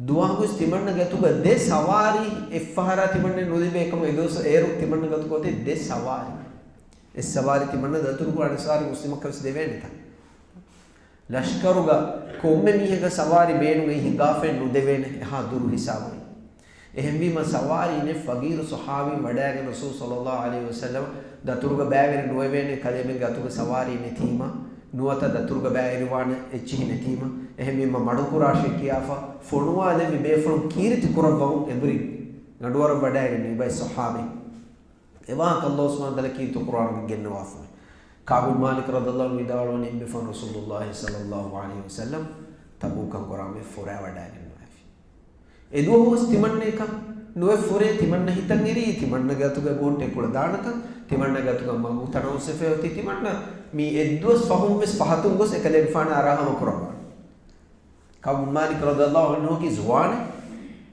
ދުވަހަކުވެސް ތިމަންނަގެ އަތުގަ ދެ ސަވާރީ އެއްފަހަރާ ތިމަންނައަށް ނުލިބޭ ކަމަށް އެދުވަސް އޭރު ތިމަންނަގެ އަތުގަ އޮތީ ދެ ސަވާރީ. އެއް ސަވާރީ ތިމަންނަ ދަތުރުކުރާ އަނެއް ސަވާރީ މުސްލިމަކަށްވެސް ދެވޭނެތަ؟ ލަޝްކަރުގަ ކޮންމެ މީހަކަށް ސަވާރީ ބޭނުން އެއީ ހިނގާފައެއް ނުދެވޭނެ އެހާ ދުރު ހިސާބު. އެހެންވީމަ ސަވާރީ ނެތް ފަގީރު ޞަޙާބީން ވަޑައިގެން ރަސޫލު ޞައްލަﷲު ޢަލައިހި ވަސައްލަމަ ދަތުރުގަ ބައިވެރި ނުވެވޭނެ ކަލޭމެންގެ އަތުގަ ސަވާރީ ނެތީމަ، ނުވަތަ ދަތުރުގަ ބައިވެރިވާނެ އެއްޗިހި ނެތީމަ، އެހެންވީމަ މަޑުކުރާށޭ ކިޔާފަ ފޮނުވާލެއްވި ބޭފުޅުން ކީރިތި ކުރައްވަމުން އެނބުރި ގަނޑުވަރަށް ވަޑައިގެން ނިބައި ޞަޙާބީ. އެވާހަކަ ﷲ ސުބްޙާނަހޫ ވަތަޢާލާ ކީރިތި ޤުރުއާނުގަ ގެންނަވާފައި. ކަޢުބު ބިން މާލިކް ރަޟިޔަﷲު ޢަންހު ވިދާޅުވަނީ، އެންމެ ފަހުން ރަސޫލުﷲ ޞައްލަﷲު ޢަލައިހި ވަސައްލަމަ ތަބޫކަށް ކުރާމަ ފުރާ ވަޑައިގެންނަވާފި. އެ ދުވަހުވެސް ތިމަންނައަކަށް ނުވެ ފުރޭ، ތިމަންނަ ހިތަށް އެރީ، ތިމަންނަގެ އަތުގަ ބޯންޓެއް ކުޅަދާނަކަން، ތިމަންނަގެ އަތުގަ މަގު ތަނަވަސްވެފައި އޮތީ، ތިމަންނަ މި އެއްދުވަސް ފަހުންވެސް ފަހަތުން ގޮސް އެކަލޭގެފާނާ އަރާ ހަމަ ކުރައްވާނެ. ކަޢުބު ބިން މާލިކް ރަޟިޔަﷲު ޢަންހު ކީ ޒުވާނެއް،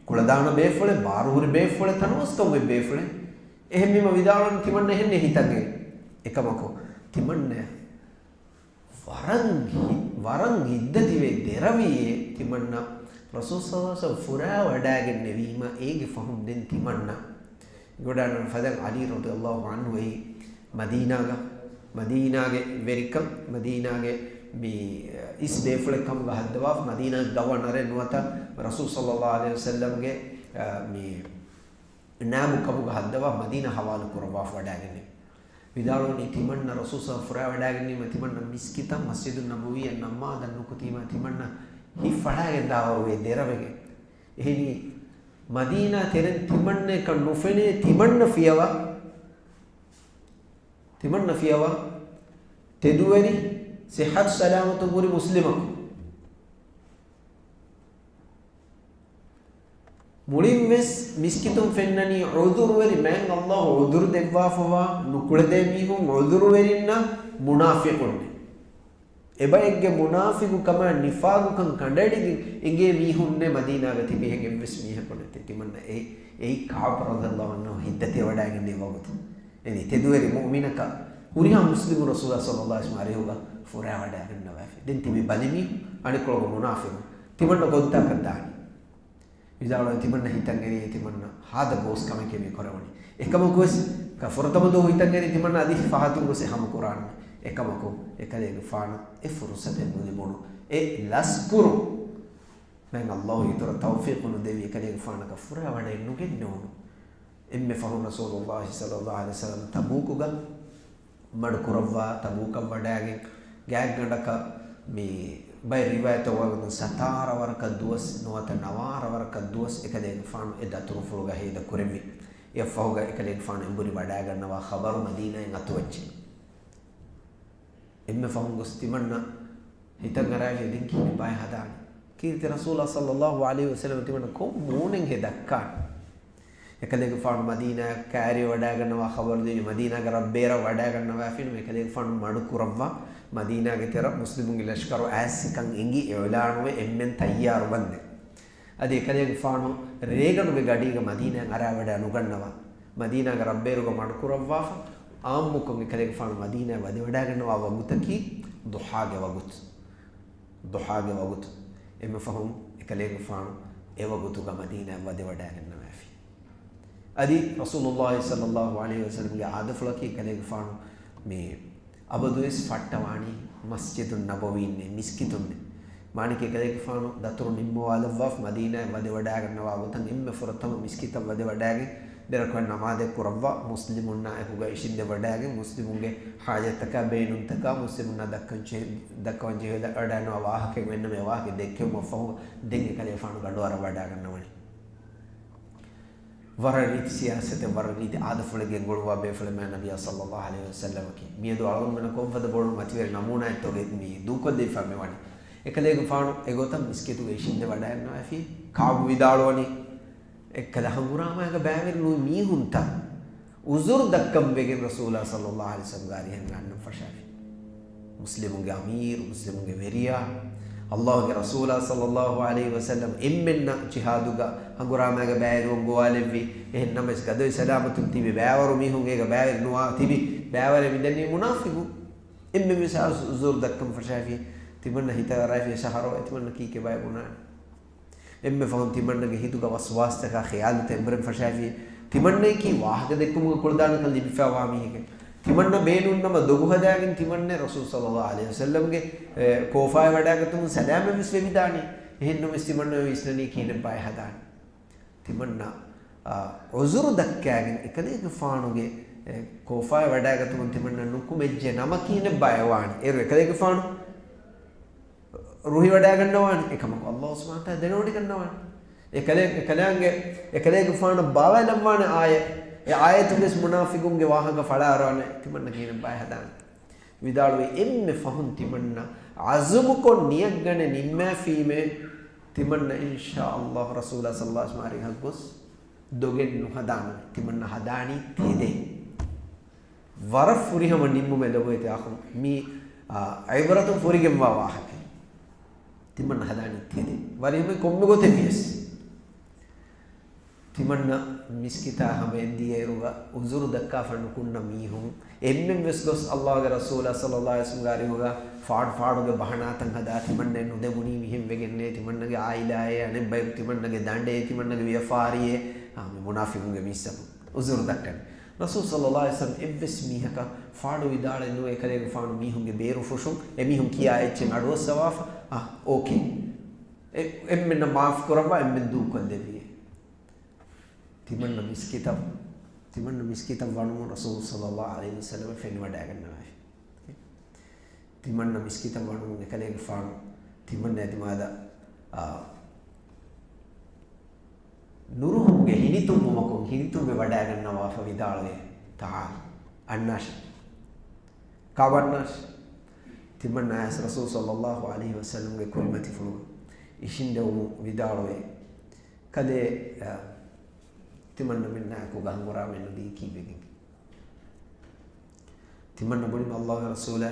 ކުޅަދާނަ ބޭފުޅެއް، ބާރުހުރި ބޭފުޅެއް، ތަނަވަސްކަން އޮތް ބޭފުޅެއް. އެހެންވީމަ ވިދާޅުވަނީ ތިމަންނަ އެހެންނެއް ހިތަށް އެރި. އެކަމަކު، ތިމަންނަ ވަރަށް ހި-، ވަރަށް ހިތްދަތިވެ ދެރަވިއޭ ތިމަންނަ ރަސޫލު ޞައްލަﷲު ޢަލައިހި ވަސައްލަމަ ފުރާ ވަޑައިގެންނެވީމަ، އޭގެ ފަހުން ދެން ތިމަންނަ ގޮޑާނަން ފަދަ ޢަލީ ރަޟިޔަﷲު ޢަންހު އެއީ މަދީނާގަ، މަދީނާގެ ވެރިކަން، މަދީނާގެ މި އިސް ބޭފުޅެއް ކަމުގަ ހައްދަވާފަ، މަދީނާގެ ގަވަނަރެއް ނުވަތަ ރަސޫލު ޞައްލަﷲު ޢަލައިހި ވަސައްލަމަގެ، އަ، މި ނާއިބު ކަމުގަ ހައްދަވާ މަދީނާ ހަވާލު ކުރައްވާފަ ވަޑައިގެންނެވި. ވިދާޅުވަނީ ތިމަންނަ ރަސޫލު ޞައްލަﷲު ޢަލައިހި ވަސައްލަމަ ފުރާ ވަޑައިގެންނީމަ ތިމަންނަ މިސްކިތަށް މަސްޖިދުއް ނަބަވީއަށް ނަމާދަށް ނުކުތީމަ ތިމަންނަ ހިތް ފަޅާގެން ދާވަރުވޭ ދެރަވެގެން. އެހެނީ މަދީނާ ތެރެން ތިމަންނައަކަށް ނުފެނޭ ތިމަންނަ ފިޔަވާ، ތިމަންނަ ފިޔަވާ ތެދުވެރި ޞިއްޙަތު ސަލާމަތުން ހުރި މުސްލިމަކު. މުޅިން ވެސް މިސްކިތުން ފެންނަނީ ޢުޛުރުވެރި، މާތް ﷲ ޢުޛުރު ދެއްވާފަވާ، ނުކުޅެދޭ މީހުން ޢުޛުރުވެރިންނާ މުނާފިޤުންނޭ. އެބައެއްގެ މުނާފިޤުކަމާ ނިފާޤުކަން ކަނޑައެޅިގެން އެނގޭ މީހުންނޭ މަދީނާގަ ތިބި އެހެން އެއްވެސް މީހަކު ނެތޭ. ތިމަންނަ އެ، އެއީ ކަޢުބު ރަޟިޔަﷲު ޢަންހު ހިތްދަތިވެވަޑައިގެންނެވި ވަގުތު. އެނީ ތެދުވެރި މުއުމިނަކަށް ހުރިހާ މުސްލިމު ރަސޫލާ ޞައްލަﷲު ޢަލައިހި ވަސައްލަމަ އަރިހުގަ ފުރާ ވަޑައިގެންނަވާފި. ދެން ތިބި ބަލި މީހުން އަނެއްކޮޅުގަ މުނާފިޤުން. ތިމަންނަ ކޮންތާކަށް ދާނީ؟ ވިދާޅުވީ ތިމަންނަ ހިތަށް އެރީ ތިމަންނަ ހާދަ ގޯސް ކަމެކޭ މި ކުރެވުނީ. އެކަމަކުވެސް ކަ ފުރަތަމަ ދުވަހު ހިތަށް އެރީ ތިމަންނަ އަދި ފަހަތުން ގޮސް އެ ހަމަ ކުރާނަމޭ. އެކަމަކު އެކަލޭގެފާނަށް އެ ފުރުޞަތެއް ނުލިބުނު. އެ ލަސްކުރު މާތް ﷲ އިތުރަށް ތައުފީޤު ނުދެއްވި އެކަލޭގެފާނަކަށް ފުރާ ވަޑައެއް ނުގެންނެވުނު. އެންމެ ފަހުން ރަސޫލުﷲ ޞައްލަﷲު ޢަލައިހި ވަސައްލަމަ ތަބޫކުގަ މަޑު ކުރައްވާ، ތަބޫކަށް ވަޑައިގެން ގާތްގަނޑަކަށް މި ބައެއް ރިވާޔަތްތައް ވާގޮތުން ސަތާރަ ވަރަކަށް ދުވަސް ނުވަތަ ނަވާރަ ވަރަކަށް ދުވަސް އެކަލޭގެފާނު އެ ދަތުރުފުޅުގަ ހޭދަ ކުރެއްވި. އެއަށްފަހުގަ އެކަލޭގެފާނު އެނބުރި ވަޑާގަންނަވާ ޚަބަރު މަދީނާއިން އަތުވައްޗިން. އެންމެ ފަހުން ގޮސް ތިމަންނަ ހިތަށް އަރާފި ދެން ކިހިނެއް ބާއޭ ހަދާނީ؟ ކީރިތި ރަސޫލާ ޞައްލައްލާހު ޢަލައިހި ވަސައްލަމަ ތިމަންނަ ކޮން މޫނެއްހޭ ދައްކާނީ؟ އެކަލޭގެފާނު މަދީނާއަށް ކައިރިވަޑާގަންނަވާ ޚަބަރު ދެވި، މަދީނާގެ ރަށްބޭރަށް ވަޑާގަންނަވާފިން އެކަލޭގެފާނު މަޑުކުރައްވާ، މަދީނާގެ ތެރަށް މުސްލިމުންގެ ލަޝްކަރު އައިސްސިކަން އެނގި އިޢުލާނުވެ އެންމެން ތައްޔާރުވަންދެން. އަދި އެކަލޭގެފާނު ރޭގަނޑުގެ ގަޑީގަ މަދީނާއަށް އަރާވަޑައި ނުގަންނަވާ، މަދީނާގެ ރަށްބޭރުގަ މަޑުކުރައްވާފަ، ޢާއްމުކޮށް އެކަލޭގެފާނު މަދީނާއަށް ވަދެވަޑާގަންނަވާ ވަގުތަކީ ޟުޙާގެ ވަގުތު. ޟުޙާގެ ވަގުތު. އެންމެ ފަހުން އެކަލޭގެފާނު އެވަގުތުގަ މަދީނާއަށް ވަދެވަޑާގަންނަވާފި. އަދި ރަސޫލުﷲ ޞައްލައްލާހު ޢަލައިހި ވަސައްލަމްގެ އާދަފުޅަކީ އެކަލޭގެފާނު މި އަބަދުވެސް ފައްޓަވާނީ މަސްޖިދު ނަބަވީންނޭ، މިސްކިތުންނޭ. މާނައަކީ އެކަލޭގެފާނު ދަތުރު ނިންމަވާލައްވާފަ މަދީނާއަށް ވަދެވަޑާގަންނަވާ ގޮތަށް އެންމެ ފުރަތަމަ މިސްކިތަށް ވަދެވަޑާގެން ދެ ރަކުޢަތް ނަމާދެއް ކުރައްވާ، މުސްލިމުންނާ އެކުގަ އިށީނދެވަޑާގެން މުސްލިމުންގެ ޙާޖަތްތަކާ ބޭނުންތަކާ މުސްލިމުންނާ ދައްކަން ޖެހި-، ދައްކަވަން ޖެހިލަ-، ވަޑައިގަންނަވާ ވާހަކައެއް އެންމެ ވާހަކަ ދެއްކެވުމަށްފަހު ދެން އެކަލޭގެފާނު ގަނޑުވަރަވަޑާގަންނަވަނީ. ވަރަށް ރީތި ސިޔާސަތެއް، ވަރަށް ރީތި އާދަފުޅެއް ގެންގުޅުއްވާ ބޭފުޅެއް މާތް ނަބިއްޔާ ޞައްލައްލާހު ޢަލައިހި ވަސައްލަމަކީ. މިއަދު އަޅުގަނޑުމެންނަށް ކޮންފަދަ ބޮޑު މަތިވެރި ނަމޫނާއެއްތޯ މި ދޫކޮށްލެވިފަ މިވަނީ. އެކަލޭގެފާނު އެގޮތަށް މިސްކިތުގަ އިށީނދެވަޑައިގަންނަވާފި. ކަޢުބު ވިދާޅުވަނީ، އެއްކަލަ ހަނގުރާމައިގަ ބައިވެރި ނުވި މީހުންތައް ޢުޛުރު ދައްކަން ވެގެން ރަސޫލާ ޞައްލައްލާހު ޢަލައިހި ވަސައްލަމްގެ އަރިހަށް އަންނަން ފަށާފި. މުސްލިމުންގެ އަމީރު، މުސްލިމުންގެ ވެރިޔާ، ﷲގެ ރަސޫލާ ޞައްލައްލާހު ޢަލައިހި ވަސައްލަމް އެންމެންނަށް ޖިހާދުގަ ހަނގުރާމައިގަ ބައިވެރިވަން ގޮވާލެއްވި. އެހެން ނަމަވެސް ގަދަވެ ސަލާމަތުން ތިބި ބައިވަރު މީހުން އޭގަ ބައިވެރި ނުވާ ތިބި ބައިވަރެއް މިދެންނެވި މުނާފިޤު. އެންމެންވެސް އައިސް ޢުޛުރު ދައްކަން ފަށާފި. ތިމަންނަ ހިތަށް އަރާފި އެ ޝަހަރު އެތިމަންނަ ކީކޭ ބައެއް ބުނާނެ. އެންމެ ފަހުން ތިމަންނަގެ ހިތުގަ ވަސްވާސްތަކާ ޚިޔާލުތައް އެނބުރެން ފަށާފި. ތިމަންނައަކީ ވާހަކަ ދެއްކުމުގަ ކުޅަދާނަކަން ލިބިފައިވާ މީހެކޭ. ތިމަންނަ ބޭނުންނަމަ ދޮގު ހަދާގެން ތިމަންނަ ރަސޫލު ޞައްލައްލާހު ޢަލައިހި ވަސައްލަމްގެ، އެ، ކޯފާއަށް ވަޑާގަތުމުން ސަލާމަތްވެސް ވެވިދާނީ. އެހެން ނަމަވެސް ތިމަންނަ ވިސްނަނީ ކިހިނެއް ބާއޭ ހަދާނީ. ތިމަންނަ، އާ، ޢުޛުރު ދައްކާގެން އެކަލޭގެފާނުގެ، އެ، ކޯފާއަށް ވަޑާގަތުމުން ތިމަންނަ ނުކުމެއްޖެ ނަމަ ކިހިނެއް ބާއޭ ވާނީ. އޭރު އެކަލޭގެފާނު ރުހިވަޑާގަންނަވާނެ. އެކަމަކު ﷲ ސުބްޙާނަހޫ ވަތަޢާލާ ދެނެވޮޑިގަންނަވާނެ. އެކަލޭ-، އެކަލާނގެ، އެކަލޭގެފާނަށް ބާވައިލައްވާނެ އާޔަތް. އެ އާޔަތުގައިވެސް މުނާފިޤުންގެ ވާހަކަ ފަޅާއަރާނެ. ތިމަންނަ ކިހިނެއް ބާއޭ ހަދާނެ. ވިދާޅުވި އެންމެ ފަހުން ތިމަންނަ ޢަޒުމުކޮށް ނިޔަތްގަނެ ނިންމާފީމޭ، ތިމަންނަ އިންޝާﷲ ރަސޫލާ ޞައްލައްލާހު ޢަލައިހި ވަސައްލަމް އަރިހަށް ގޮސް ދޮގެއް ނުހަދާނަމޭ. ތިމަންނަ ހަދާނީ ތެދެއް. ވަރަށް ފުރިހަމަ ނިންމުމެއް ލޮބުވެތި އަޚުން. މީ، އާ، ޢިބްރަތުން ފުރިގެންވާ ވާހަކަ. ތިމަންނަ ހަދާނީ ތެދެއް. ވަރިހަމަ ކޮންމެ ގޮތެއް ވިޔަސް. ތިމަންނަ މިސްކިތާ ހަމައެއްދިޔައިރުގަ ޢުޛުރު ދައްކާފަ ނުކުންނަ މީހުން އެންމެން ވެސް ގޮސް ﷲގެ ރަސޫލާ ޞައްލައްލާހު ޢަލައިހި ވަސައްލަމްގެ އަރިހުގަ ފާޑު ފާޑުގެ ބަހަނާތައް ހަދާ ތިމަންނައަށް ނުދެވުނީ މިހެން ވެގެންނޭ، ތިމަންނަގެ ޢާއިލާއޭ، އަނެއްބަޔަކު ތިމަންނަގެ ދަނޑޭ، ތިމަންނަގެ ވިޔަފާރިއޭ، އާ، މި މުނާފިޤުންގެ މީސްތަކުން ޢުޛުރު ދައްކަނީ. ރަސޫލު ޞައްލައްލާހު ޢަލައިހި ވަސައްލަމް އެއްވެސް މީހަކަށް ފާޑު ވިދާޅެއް ނުވެ އެކަލޭގެފާނު މީހުންގެ ބޭރު ފުށުން އެމީހުން ކިޔާ އެއްޗެއް އަޑުއައްސަވާފަ، އާ، އޯކޭ. އެ-، އެންމެންނަށް މާފު ކުރައްވާ އެންމެން ދޫކޮށްލެއްވި. ތިމަންނަ މިސްކިތަށް، ތިމަންނަ މިސްކިތަށް ވަނުމުން ރަސޫލު ޞައްލައްލާހު ޢަލައިހި ވަސައްލަމަ ފެނިވަޑައިގަންނަވާފި. ތިމަންނަ މިސްކިތަށް ވަނުމުން އެކަލޭގެފާނު ތިމަންނަ އެދިމާލަށް، އާ، ނުރުހުމުގެ ހިނިތުންވުމަކުން ހިނިތުންވެ ވަޑައިގަންނަވާފަ ވިދާޅުވޭ، ތަޢާލް، އަންނާށޭ. ކާބަ އަންނާށޭ. ތިމަންނަ އައިސް ރަސޫލު ޞައްލައްލާހު ޢަލައިހި ވަސައްލަމްގެ ކުރިމަތިފުޅު އިށީނދެވުމުން ވިދާޅުވޭ، ކަލޭ، އާ، ތިމަންނަ މިންނާއެކު ގަންގުރާމެއް ނުދީ ކީއްވެގެން؟ ތިމަންނަ ބުނީމަ ﷲގެ ރަސޫލާ،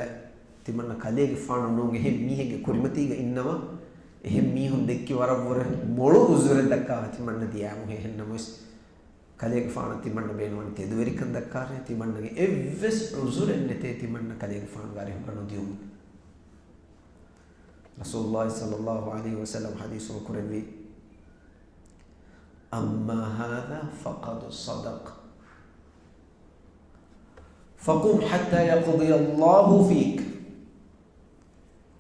ތިމަންނަ ކަލޭގެފާނު ނޫން އެހެން މީހެއްގެ ކުރިމަތީގަ އިންނަވަ، އެހެން މީހުން ދެއްކި ވަރަށްވުރެ މޮޅު ޢުޛުރެއް ދައްކާފަ ތިމަންނަ ދިޔާމު. އެހެން ނަމަވެސް، ކަލޭގެފާނަށް ތިމަންނަ ބޭނުންވަނީ ތެދުވެރިކަން ދައްކާށޭ. ތިމަންނަގެ އެއްވެސް ޢުޛުރެއް ނެތޭ ތިމަންނަ ކަލޭގެފާނުގެ އަރިހުގަ ނުދިޔުމުގެ. ރަސޫލުﷲ ޞައްލައްލާހު ޢަލައިހި ވަސައްލަމަ ޙަދީޘްފުޅު ކުރެއްވީ، أما هذا فقد صدق فقم حتى يقضي الله فيك.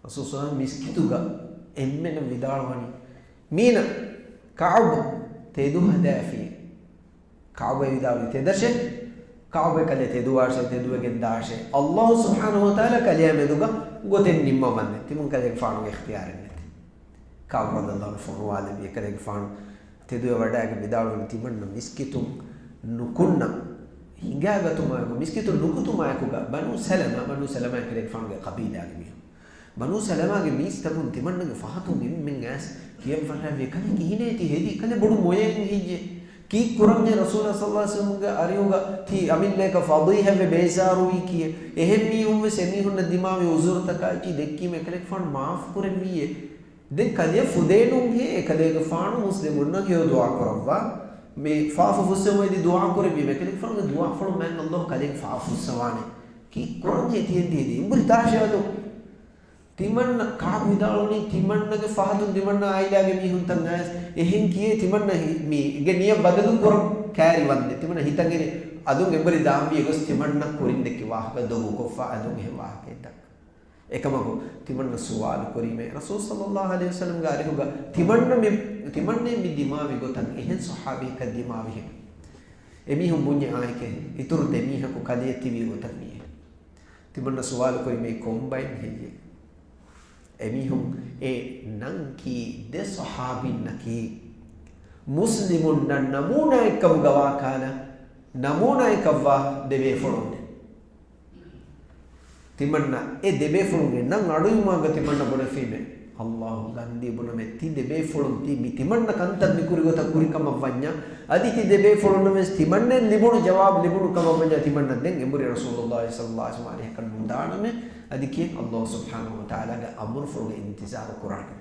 ރަސޫލު ޞައްލައްލާހު ޢަލައިހި ވަސައްލަމަ މިސްކިތުގަ އެންމެނަށް ވިދާޅުވަނީ، މީނަ، ކަޢުބު، ތެދު ހަދާފި. ކަޢުބައި ވިދާޅުވީ ތެދަށޭ. ކާބެ ކަލޭ ތެދުވާށޭ، ތެދުވެގެން ދާށޭ. އައްލާހު ސުބްޙާނަހު ވަތަޢާލާ ކަލެޔާ މެދުގަ ގޮތެއް ނިންމަވަންދެން. ތިމަން ކަލޭގެފާނުގެ އިޚްތިޔާރެއް ނެތެ. ކާބު ރަޟިޔައްލާހު އަންހު ފޮނުވާލެއްވި އެކަލޭގެފާނު ތެދުވެ ވަޑައިގެން ވިދާޅުވި ތިމަންނަ މިސްކިތުން ނުކުންނަ ހިނގާގަތުމާއެކު، މިސްކިތުން ނުކުތުމާއެކުގަ ބަނޫ ސަލަމާ، ބަނޫ ސަލަމާ އެކަލޭގެފާނުގެ ޤަބީލާގެ މީހުން. ބަނޫ ސަލަމާގެ މީސްތަކުން ތިމަންނަގެ ފަހަތުން އެންމެން އައިސް ކިޔަން ފަށާފި ކަލޭ ކިހިނޭ ތި ހެދީ؟ ކަލޭ ބޮޑު މޮޔައެއް ހެއްޔޭ؟ ކީއްކުރަންހޭ ރަސޫލާ ޞައްލައްލާހު ޢަލައިހި ވަސައްލަމްގެ އަރިހުގަ ތި އަމިއްލައަކަށް ފަޟީޙަތްވެ ބޭޒާރުވީކީއޭ؟ އެހެން މީހުންވެސް އެމީހުންނަށް ދިމާވި ޢުޛުރުތަކާއެކީ ދެއްކީމަ އެކަލޭގެފާނު މާފުކުރެއްވީއޭ. ދެން ކަލެޔަށް ފުދޭނުންހޭ އެކަލޭގެފާނު މުސްލިމުންނަށް ހެޔޮ ދުޢާ ކުރައްވާ. މި ފާފަ ފުއްސެވުމަށް އެދި ދުޢާ ކުރެއްވީމަ އެކަލޭގެފާނުގެ ދުޢާފުޅު މާތް އައްލާހު ކަލޭގެ ފާފަ ފުއްސަވާނެ. ކީއްކުރަންހޭ ތިހެން ތިހެދީ؟ އެނބުރި ދާށޭ އަލުން. ތިމަންނަ ކާބު ވިދާޅުވަނީ ތިމަންނަގެ ފަހަތުން ތިމަންނަ އާއިލާގެ މީހުންތައް އައިސް އެހެން ކިޔޭ ތިމަންނަ ހި-، މި ގެ ނިޔަތް ބަދަލު ކުރަން ކައިރިވަންދެން. ތިމަންނަ ހިތަށް އެރި އަލުން އެނބުރި ދާންވީ އެގޮސް ތިމަންނަ ކުރިން ދެއްކި ވާހަކަ ދޮގުކޮށްފަ އަލުން އެހެން ވާހަކައެއް ދައްކަ. އެކަމަކު ތިމަންނަ ސުވާލު ކުރީމޭ ރަސޫލު ޞައްލައްލާހު ޢަލައިހި ވަސައްލަމްގެ އަރިހުގަ ތިމަންނަ މި، ތިމަންނަ މި ދިމާވި ގޮތަށް އެހެން ޞަޙާބީއަކަށް ދިމާވިހެން. އެމީހުން ބުންޏެއް އާނއެކޭ، އިތުރު ދެމީހަކު ކަލެޔަށް ތިބީ ގޮތަށް މިއޭ. ތިމަންނަ ސުވާލު ކުރީމޭ ކޮންބައެއް ހެއްޔޭ؟ އެމީހުން އެ ނަން ކީ ދެ ޞަޙާބީންނަކީ މުސްލިމުންނަށް ނަމޫނާއެއްކަމުގަ ވާކަހަލަ ނަމޫނާއެއްކަށްވާ ދެބޭފުޅުންނޭ. ތިމަންނަ އެ ދެބޭފުޅުންގެ ނަން އަޑުއިވުމާގަ ތިމަންނަ ބުނެފީމޭ، އައްލާހު ލަންދީ ބުނަމޭ ތި ދެބޭފުޅުން ތި މި ތިމަންނަ ކަންތައް މި ކުރި ގޮތަށް ކުރި ކަމަށް ވަންޏާ، އަދި ތި ދެބޭފުޅުންނަށް ވެސް ތިމަންނައަށް ލިބުނު ޖަވާބު ލިބުނު ކަމަށް ވަންޏާ ތިމަންނަ ދެން އެނބުރި ރަސޫލުއްލާހި ޞައްލައްލާހު ޢަލައިހި ވަސައްލަމަ އަރިހަކަށް ނުދާނަމޭ. އަދި ކިޔެން އައްލާހު ސުބްޙާނަހު ވަތަޢާލާގެ އަމުރުފުޅުގެ އިންތިޒާރު ކުރާނަމޭ.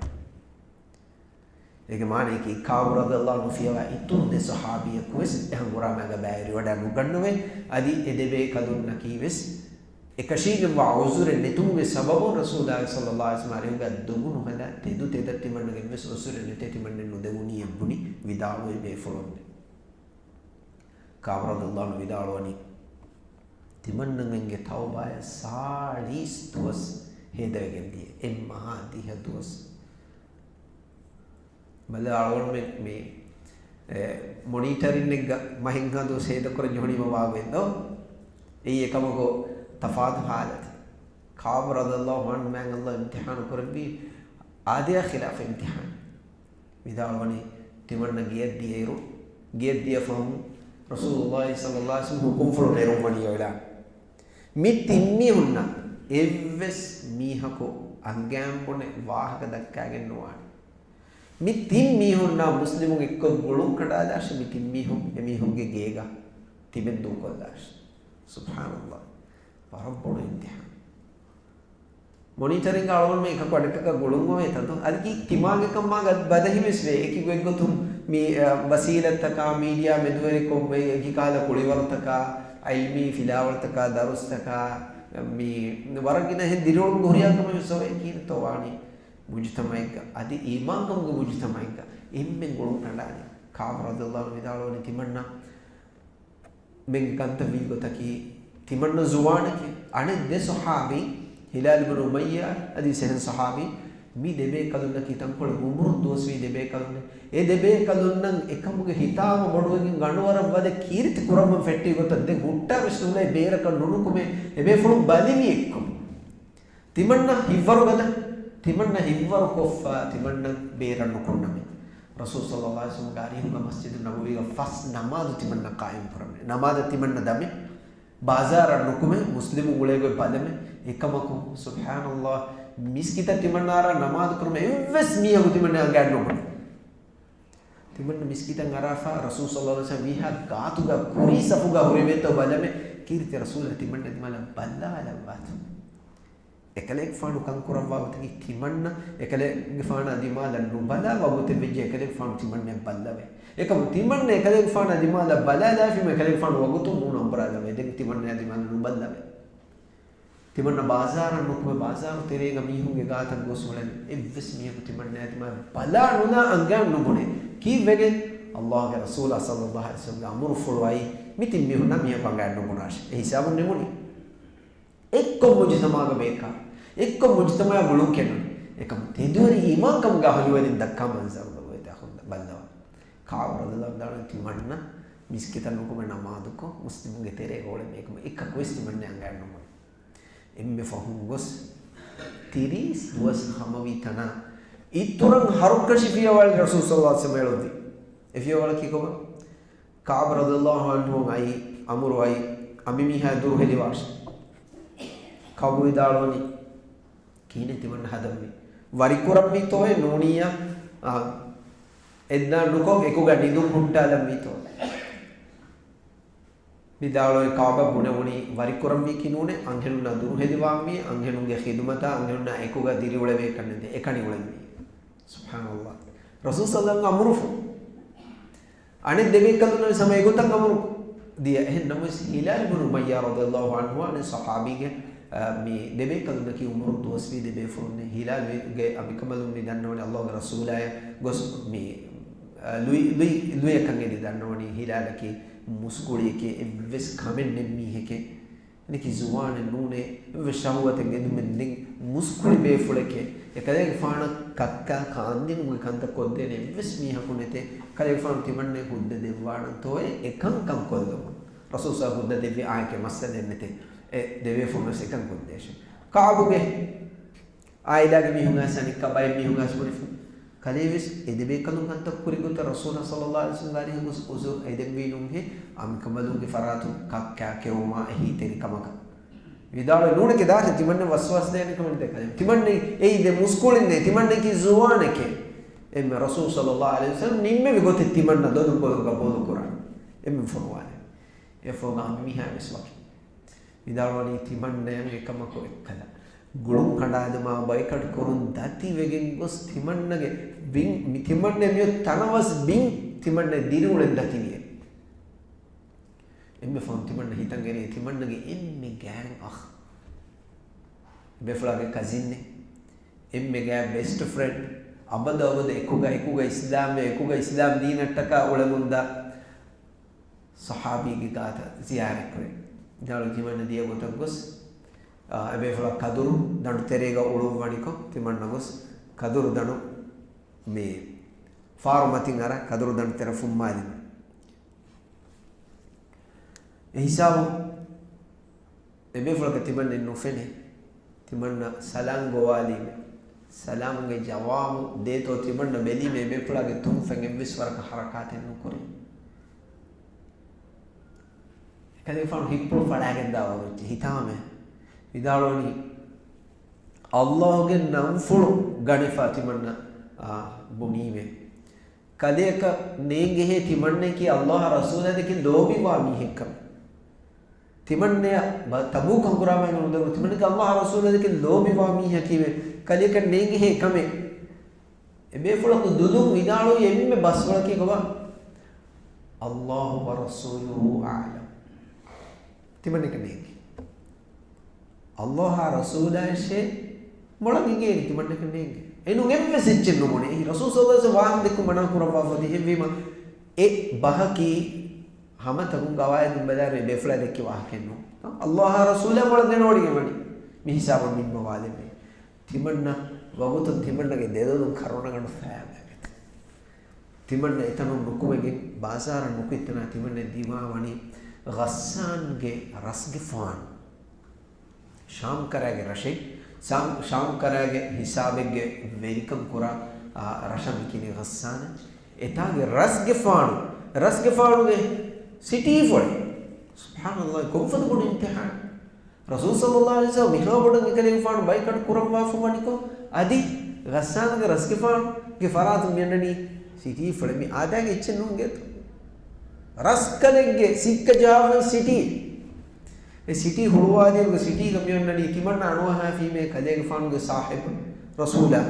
އޭގެ މާނައަކީ ކާބު ރަޟިޔައްލާހު ޢަންހު ފިޔަވާ އިތުރު ދެ ޞަޙާބީއަކުވެސް އެހަނގުރާމައިގަ ބައިވެރިވަޑައި ނުގަންނަވައި، އަދި އެ ދެބޭކަލުންނަކީވެސް އެކަށީގެންވާ ޢުޛުރެއް ނެތުމުގެ ސަބަބުން ރަސޫލާ ޞައްލައްލާހު ޢަލައިހި ވަސައްލަމަ އަރިހުގަ ދޮގު ނުހަދާ ތެދު ތެދަށް ތިމަންނަގެ އެއްވެސް ޢުޛުރެއް ނެތޭ ތިމަންނައަށް ނުދެވުނީ އެއްބުނި ވިދާޅުވި ބޭފުޅުންނެއް. ކާބު ރަޟިޔައްލާހު ޢަންހު ވިދާޅުވަނީ، ތިމަންނަމެންގެ ތައުބާޔަށް ސާޅީސް ދުވަސް ހޭދަވެގެން ދިޔަ. އެއްމަހާ ދިހަ ދުވަސް. ބަލަ އަޅުގަނޑުމެން މި، އެ، މޮނީޓަރިންއެއްގަ މަހެއްހާ ދުވަސް ހޭދަކުރަން ޖެހުނީމަ ވާގޮތްދޯ؟ އެއީ އެކަމަކު ތަފާތު ޙާލަތެއް. ކާބު ރަޟިޔައްލާހު ޢަންހު މާތް އައްލާހު އިމްތިޙާނު ކުރެއްވީ އާދަޔާ ޚިލާފަށް އިމްތިޙާނު. ވިދާޅުވަނީ ތިމަންނަ ގެޔަށް ދިޔައިރު، ގެޔަށް ދިޔަ ފަހުން ރަސޫލުއްލާހި ޞައްލައްލާހު ޢަލައިހި ވަސައްލަމަ ޙުކުމްފުޅު ނެރުންވަނީ އިޢުލާން. މި ތިން މީހުންނަށް އެއްވެސް މީހަކު އަނގައިން ބުނެ ވާހަކަ ދައްކާގެން ނުވާނެ. މި ތިން މީހުންނާ މުސްލިމުން އެއްކޮށް ގުޅުން ކަނޑާލާށި، މި ތިން މީހުން އެމީހުންގެ ގޭގަ ތިބެން ދޫކޮށްލާށި. ސުބްޙާނައްލާހް. ވަރަށް ބޮޑު އިމްތިޙާނެއް. މޮނީޓަރިންގ އަޅުގަނޑުމެން އެކަކު އަނެކަކަށް ގުޅުންވަމޭ ތަދު. އަދި ތިމާގެ ކަމާގަ ބަދަހިވެސް ވޭ. އެކި ގޮތްގޮތުން މި، އަ، ވަސީލަތްތަކާ، މީޑިއާ މެދުވެރިކޮށް އެކި ކަހަލަ ކުޅިވަރުތަކާ، ޢިލްމީ ފިލާވަޅުތަކާ، ދަރުސްތަކާ، މި ވަރަށް ގިނަ އެހެން ދިރިއުޅުމުގެ ހުރިހާ ކަމެއް ވެސް އޮވޭ. ކީރިތޯ ވާނީ މުޖުތަމަޢެއްގަ، އަދި އީމާންކަމުގެ މުޖުތަމަޢެއްގަ އެންމެން ގުޅުން ކަނޑާލި. ކާބު ރަޟިޔައްލާހު ވިދާޅުވަނީ ތިމަންނަ މެންގެ ކަންތައް ވީ ގޮތަކީ، ތިމަންނަ ޒުވާނެކޭ. އަނެއް ދެ ޞަޙާބީ، ހިލާލު ބިން އުމައްޔާ އަދި އެހެން ޞަޙާބީ، މި ދެބޭކަލުންނަކީ ތަންކޮޅެއް އުމުރުން ދުވަސްވީ ދެބޭކަލުންނޭ. އެ ދެބޭކަލުންނަށް އެކަމުގެ ހިތާމަ ބޮޑުވެގެން ގަނޑުވަރަށް ވަދެ ކީރިތި ކުރައްވަން ފެއްޓި ގޮތަށް ދެން ހުއްޓާވެސް ނުލައި ބޭރަކަށް ނުނުކުމޭ. އެބޭފުޅުން ބަލިވި އެއްކޮށް. ތިމަންނަ ހިއްވަރު ގަދަ، ތިމަންނަ ހިއްވަރު ކޮށްފަ، ތިމަންނަ ބޭރަށް ނުކުންނަމޭ. ރަސޫލު ޞައްލައްލާހު ޢަލައިހި ވަސައްލަމަގެ އަރިހުގަ މަސްޖިދު ނަބަވީގަ ފަސް ނަމާދު ތިމަންނަ ޤާއިމް ކުރަމޭ. ނަމާދަށް ތިމަންނަ ދަމޭ. ބާޒާރަށް ނުކުމޭ، މުސްލިމުން އުޅޭ ގޮތް ބަލަމޭ. އެކަމަކު، ސުބްޙާނައްލާހް، މިސްކިތަށް ތިމަންނާރަށް ނަމާދު ކުރުމަށް އެއްވެސް މީހަކު ތިމަންނަ އަނގައިން ނުބުނޭ. ތިމަންނަ މިސްކިތަށް އަރާފަ، ރަސޫލު ޞައްލައްލާހު ޢަލައިހި ވަސައްލަމަ ވީހާ ގާތުގަ ކުރީ ސަފުގަ ހުރިވޭތޯ ބަލަމޭ، ކީރިތި ރަސޫލާ ތިމަންނަ ދިމާލަށް ބައްލަވާލައްވާތޯ. އެކަލޭގެފާނު ކަން ކުރައްވާ ގޮތަކީ ތިމަންނަ އެކަލޭގެފާނާ ދިމާލަށް ނުބަލާ ވަގުތެއް ވެއްޖެ އެކަލޭގެފާނު ތިމަންނައަށް ބައްލަވޭ. އެކަމު ތިމަންނަ އެކަލޭގެފާނާ ދިމާލަށް ބަލާލާފީމަ އެކަލޭގެފާނު ވަގުތުން މޫނު އަނބުރާލަވޭ. ދެން ތިމަންނައާ ދިމާލަށް ނުބައްލަވޭ. ތިމަންނަ ބާޒާރަށް ނުކުމެ، ބާޒާރު ތެރޭގަ މީހުންގެ ގާތަށް ގޮސް އުޅެން އެއްވެސް މީހަކު ތިމަންނައާ ދިމާލަށް ބަލާ ނުލާ އަނގައިން ނުބުނޭ. ކީއްވެގެން؟ އައްލާހުގެ ރަސޫލާ ޞައްލައްލާހު ޢަލައިހި ވަސައްލަމަގެ އަމުރުފުޅު އައީ މި ތިން މީހުންނާ މީހަކު އަނގައިން ނުބުނާށޭ. އެ ހިސާބުން ނިމުނީ. އެއްކޮށް މުޖުތަމަޢުގަ ބޭކާރު، އެއްކޮށް މުޖުތަމަޢާ ގުޅުން ކެނޑުނު. އެކަމު ތެދުވެރި އީމާންކަމުގެ އަހުލުވެރިން ދައްކާ މަންޒަރު ދޮގުވެތި އަޚުން ބައްލަވާ. ކާބު ރަޟިޔައްލާހު ޢަންހު ދާނެ ތިމަންނަ މިސްކިތަށް ނުކުމެ ނަމާދުކޮށް، މުސްލިމުންގެ ތެރޭގަ އުޅެން އެކަމަ އެއްކަކު ވެސް ތިމަންނަ އަނގައަށް ނުމުން. އެންމެ ފަހުން ގޮސް ތިރީސް ދުވަސް ހަމަވި ތަނާ އިތުރަށް ހަރުކަށި ފިޔަވަޅެއް ރަސޫލު ޞައްލަﷲ ޢަލައިހި ވަސައްލަމަ އެޅުއްވި. އެ ފިޔަވަޅަކީ ކޮބާ؟ ކަޢުބު ރަޟިޔަﷲ ޢަންހު އައި އަމުރު އައި އަ މި މީހާ ދުރު ހެލިވާށޭ. ކަޢުބު ވިދާޅުވަނީ، ކިހިނެއް ތިމަންނަ ހަދަންވީ؟ ވަރިކުރަންވީތޯއޭ ނޫނިއްޔާ، އާ، އެއްދާން ނުކޮށް އެކުގަ ނިދުން ހުއްޓާލަންވީތޯ؟ ވިދާޅުވި ކަޢުބަށް ބުނެވުނީ ވަރިކުރަންވީކީ ނޫނޭ، އަންހެނުންނާ ދުރުހެލިވާންވީ، އަންހެނުންގެ ޚިދުމަތާ އަންހެނުންނާ އެކުގަ ދިރިއުޅެވޭކަށް ނެތޭ، އެކަނި އުޅެންވީ. ސުބްޙާނަﷲ. ރަސޫލު ޞައްލަﷲ ޢަލައިހި ވަސައްލަމަ އަމުރުފުޅު. އަނެއް ދެބޭކަލުންނަށް ވެސް ހަމަ އެގޮތަށް އަމުރު ދިޔަ. އެހެން ނަމަވެސް ހިލާލު ބުނު އުމައްޔާ ރަޟިޔަﷲ ޢަންހު އަނެއް ޞަޙާބީގެ، އަ، މި ދެބޭކަލުންނަކީ ޢުމުރުން ދުވަސްވީ ދެބޭފުޅުންނޭ. ހިލާލުގެ އަނބިކަނބަލުން މި ދަންނަވަނީ ﷲގެ ރަސޫލާއޭ ގޮސް މި، އަ، ލުއި، ލުއި، ލުޔަކަށް އެދި ދަންނަވަނީ ހިލާލަކީ މުސްކުޅިއެކޭ، އެއްވެސް ކަމެއް ނެތް މީހެކޭ. އެނެކި ޒުވާނެއް ނޫނޭ، އެއްވެސް ޝަހުވަތެއް އެދުމެއް ނެތް، މުސްކުޅި ބޭފުޅެކޭ. އެކަލޭގެފާނަށް ކައްކާ ކާންދިނުމުގެ ކަންތައް ކޮށްދޭނެ އެއްވެސް މީހަކު ނެތޭ. ކަލޭގެފާނު ތިމަންނައަށް ހުއްދަ ދެއްވާނަންތޯއޭ އެކަންކަން ކޮށްލުމުން. ރަސޫލު ޞައްލަﷲ ހުއްދަ ދެއްވި އާއެކޭ މައްސަލައެއް ނެތޭ. އެ ދެބޭފުޅުން ވެސް އެކަން ކޮށްދޭށޭ. ކަޢުބުގެ ޢާއިލާގެ މީހުން އައިސް އަނެއްކާ ބައެއް މީހުން އައިސް ބުނިފު. ކަލޭ ވެސް އެ ދެބޭކަލުން ކަންތައް ކުރި ގޮތަށް ރަސޫލާ ޞައްލަﷲ ޢަލައިހި ވަސައްލަމަ ޢުޒުރު އެދެންވީ ނޫންހޭ، އަނބިކަނބަލުންގެ ފަރާތުން ކައްކާ ކެއުމާ އެހީތެރި ކަމަކަށް. ވިދާޅުވި ނޫނެކޭ ދާށޭ ތިމަންނަ ވަސްވާސް ދޭނެ ކަމެއް ނެތޭ ކަލޭ. ތިމަންނަ އެއީ ދެ މުސްކުޅިންނޭ، ތިމަންނައަކީ ޒުވާނެކޭ. އެންމެ ރަސޫލު ޞައްލަﷲ ޢަލައިހި ވަސައްލަމަ ނިންމެވި ގޮތެއް ތިމަންނަ ދޮލުން ބޮލުން ގަބޫލު ކުރާނެ. އެންމެ ފޮނުވާލެ. އެ ފޮނުވާ މީހާ ވެސް ވަކި. ވިދާޅުވަނީ ތިމަންނަޔަށް އެކަމަކު އެއްކަލަ. ގުޅުން ކަނޑާލުމާ ބައިކަޓް ކުރުން ދަތިވެގެން ގޮސް ތިމަންނަގެ ބިން، މި ތިމަންނަ މިއޮތް ތަނަވަސް ބިން ތިމަންނަ ދިރިއުޅެން ދަތިވިއޭ. އެންމެ ފަހުން ތިމަންނަ ހިތަށް އެރޭ ތިމަންނަގެ އެންމެ ގާތް އަޚް. ބޭފުޅާގެ ކަޒިންއެއް. އެންމެ ގާތް ބެސްޓް ފްރެންޑް. އަބަދު އަބަދު އެކުގަ، އެކުގަ އިސްލާމްވެ، އެކުގަ އިސްލާމް ދީނަށްޓަކާ އުޅެމުންދާ ޞަޙާބީގެ ގާތަށް ޒިޔާރަތްކުރޭ. ވިދާޅުވި ތިމަންނަ ދިޔަ ގޮތަށް ގޮސް، އާ، އެބޭފުޅާ ކަދުރު ދަނޑު ތެރޭގަ އުޅުއްވަނިކޮށް، ތިމަންނަ ގޮސް ކަދުރު ދަނޑު މި ފާރު މަތިން އަރާ ކަދުރު ދަނޑު ތެރެ ފުއްމާލި. އެ ހިސާބު އެބޭފުޅަކަށް ތިމަންނައަށް ނުފެނޭ. ތިމަންނަ ސަލާމް ގޮވާލީމެ. ސަލާމުގެ ޖަވާބު ދޭތޯ ތިމަންނަ ބެލީމެ އެބޭފުޅާގެ ތުންފަތް އެއްވެސް ވަރަކަށް ހަރަކާތެއް ނުކުރޭ. އެކަލޭގެފާނު ހިތްޕުޅު ފަޅާގެންދާ ވަރު އެއްޗެއް ހިތާމެ. ވިދާޅުވަނީ، ﷲ ގެ ނަންފުޅު ގަނެފާ ތިމަންނަ، އާ، ބުނީމެ. ކަލެއަކަށް ނޭނގެހޭ ތިމަންނައަކީ ﷲ އާ ރަސޫލާ ދެކެ ލޯބިވާ މީހެއްކަމެއް. ތިމަންނަޔަށް ބަ-، ތަބޫކު ހަނގުރާމައިގަ ނުދަންނަ ތިމަންނައަކީ ﷲ އާ ރަސޫލާ ދެކެ ލޯބިވާ މީހަކީމެ. ކަލެއަކަށް ނޭނގެހޭ ކަމެއް. އެބޭފުޅަކު ދުލުން ވިދާޅުވި އެންމެ ބަސްފުޅަކީ ކޮބާ؟ ﷲ ވަރަސޫލުހޫ އަޢްލަމް. ތިމަންނައަކަށް ނޭނގެ. ﷲ އާ ރަސޫލާއަށޭ މޮޅަށް އިނގޭނީ ތިމަންނައަކަށް ނޭނގެ. އެނޫން އެއްވެސް އެއްޗެއް ނުބުނެ. އެއީ ރަސޫލު ޞައްލަﷲ ޢަލައިހި ވަސައްލަމަ ވާހަކަ ދެއްކުން މަނާ ކުރައްވާފަ ދިޔަ. އެހެންވީމަ އެ ބަހަކީ ހަމަތަކުން ގަވާއިދުން ބަލާއިރު އެ ބޭފުޅާ ދެއްކި ވާހަކައެއް ނޫން. ﷲ އާ ރަސޫލާ މޮޅަށް ދެނެވޮޑިގެން ވަނީ މި ހިސާބަށް ނިންމަވާލެއްވީ. ތިމަންނަ ވަގުތުން ތިމަންނަގެ ދެލޮލުން ކަރުނަގަނޑު ފައިވާގަތީ. ތިމަންނަ އެތަނުން ނުކުމެގެން ބާޒާރަށް ނުކުތްތަނާ ތިމަންނަ ދިމާވަނީ ޣައްސާންގެ ރަސްގެފާނު. ޝާމް ކަރާގެ ރަށެއް، ޝާމް، ޝާމް ކަރާގެ ހިސާބެއްގެ ވެރިކަން ކުރާ، އާ، ރަށަށް މި ކިނީ ޣައްސާނަށް. އެތާގެ ރަސްގެފާނު، ރަސްގެފާނުގެ ސިޓީފުޅެއް. ސުބްޙާނަﷲ، ކޮންފަދަ ބޮޑު އިމްތިޙާނެއް. ރަސޫލު ޞައްލަﷲ ޢަލައިހި ވަސައްލަމަ މިހާ ބޮޑަށް އެކަލޭގެފާނު ބައިކަޓް ކުރައްވާފަ ވަނިކޮށް، އަދި ޣައްސާނުގެ ރަސްގެފާނުގެ ފަރާތުން މިއަންނަނީ ސިޓީފުޅެއް. މި އާދައިގެ އެއްޗެއް ނޫން ގޭތޯ. ރަސްކަލެއްގެ ސިއްކަ ޖަހާފައި ސިޓީ. އެ ސިޓީ ހުޅުވާލިއިރުގެ ސިޓީގަ މިއަންނަނީ ތިމަންނަ އަންވަހާފީމޭ ކަލޭގެފާނުގެ ޞާޙިބު ރަސޫލާ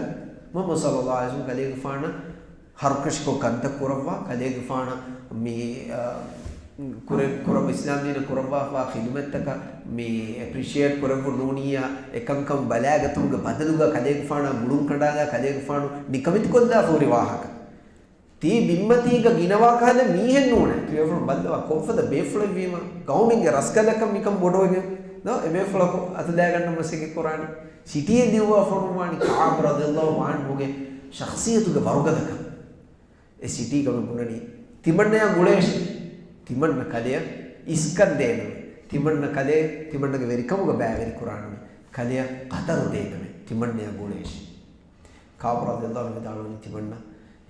މުޙައްމަދު ޞައްލަﷲ ޢަލައިހި ވަސައްލަމަ ކަލޭގެފާނަށް ހަރުކަށިކޮށް ކަންތައް ކުރައްވާ، ކަލޭގެފާނަށް މި، އަ، ކުރެ-، ކުރައްވާ އިސްލާމްދީނަށް ކުރައްވާފާ ޚިދުމަތްތަކަށް މި އެޕްރިޝިއޭޓް ކުރެއްވުން ނޫނިއްޔާ، އެކަންކަން ބަލާގަތުމުގެ ބަދަލުގަ ކަލޭގެފާނާ ގުޅުން ކަނޑާލާ ކަލޭގެފާނު ނިކަމެތިކޮށްލާފަ ހުރި ވާހަކަ. ތީ ބިންމަތީގަ ގިނަވާ ކަހަލަ މީހެއް ނޫނޭ. ތިބޭފުޅުން ބައްލަވާ ކޮންފަދަ ބޭފުޅެއްވީމަ. ގައުމެއްގެ ރަސްކަލަކަށް މިކަން ބޮޑުވެގެން ދޯ އެބޭފުޅަކު އަތުލައިގަންނަން މަސައްކަތް ކުރާނީ. ސިޓީއެއް ލިޔުއްވާ ފޮނުއްވާނީ ކަޢުބު ރަޟިޔަﷲ ޢަންހުގެ ޝަޚްޞިއްޔަތުގެ ވަރުގަދަކަން. އެ ސިޓީގަ މި ބުނަނީ ތިމަންނަޔާ ގުޅޭށޭ. ތިމަންނަ ކަލެއަށް އިސްކަން ދޭނަމޭ. ތިމަންނަ ކަލޭ ތިމަންނަގެ ވެރިކަމުގަ ބައިވެރި ކުރާނަމޭ. ކަލެއަށް ޤަދަރު ދޭނަމޭ. ތިމަންނަޔަށް ގުޅޭށި. ކާބު ރަޟިޔަﷲ ވިދާޅުވަނީ ތިމަންނަ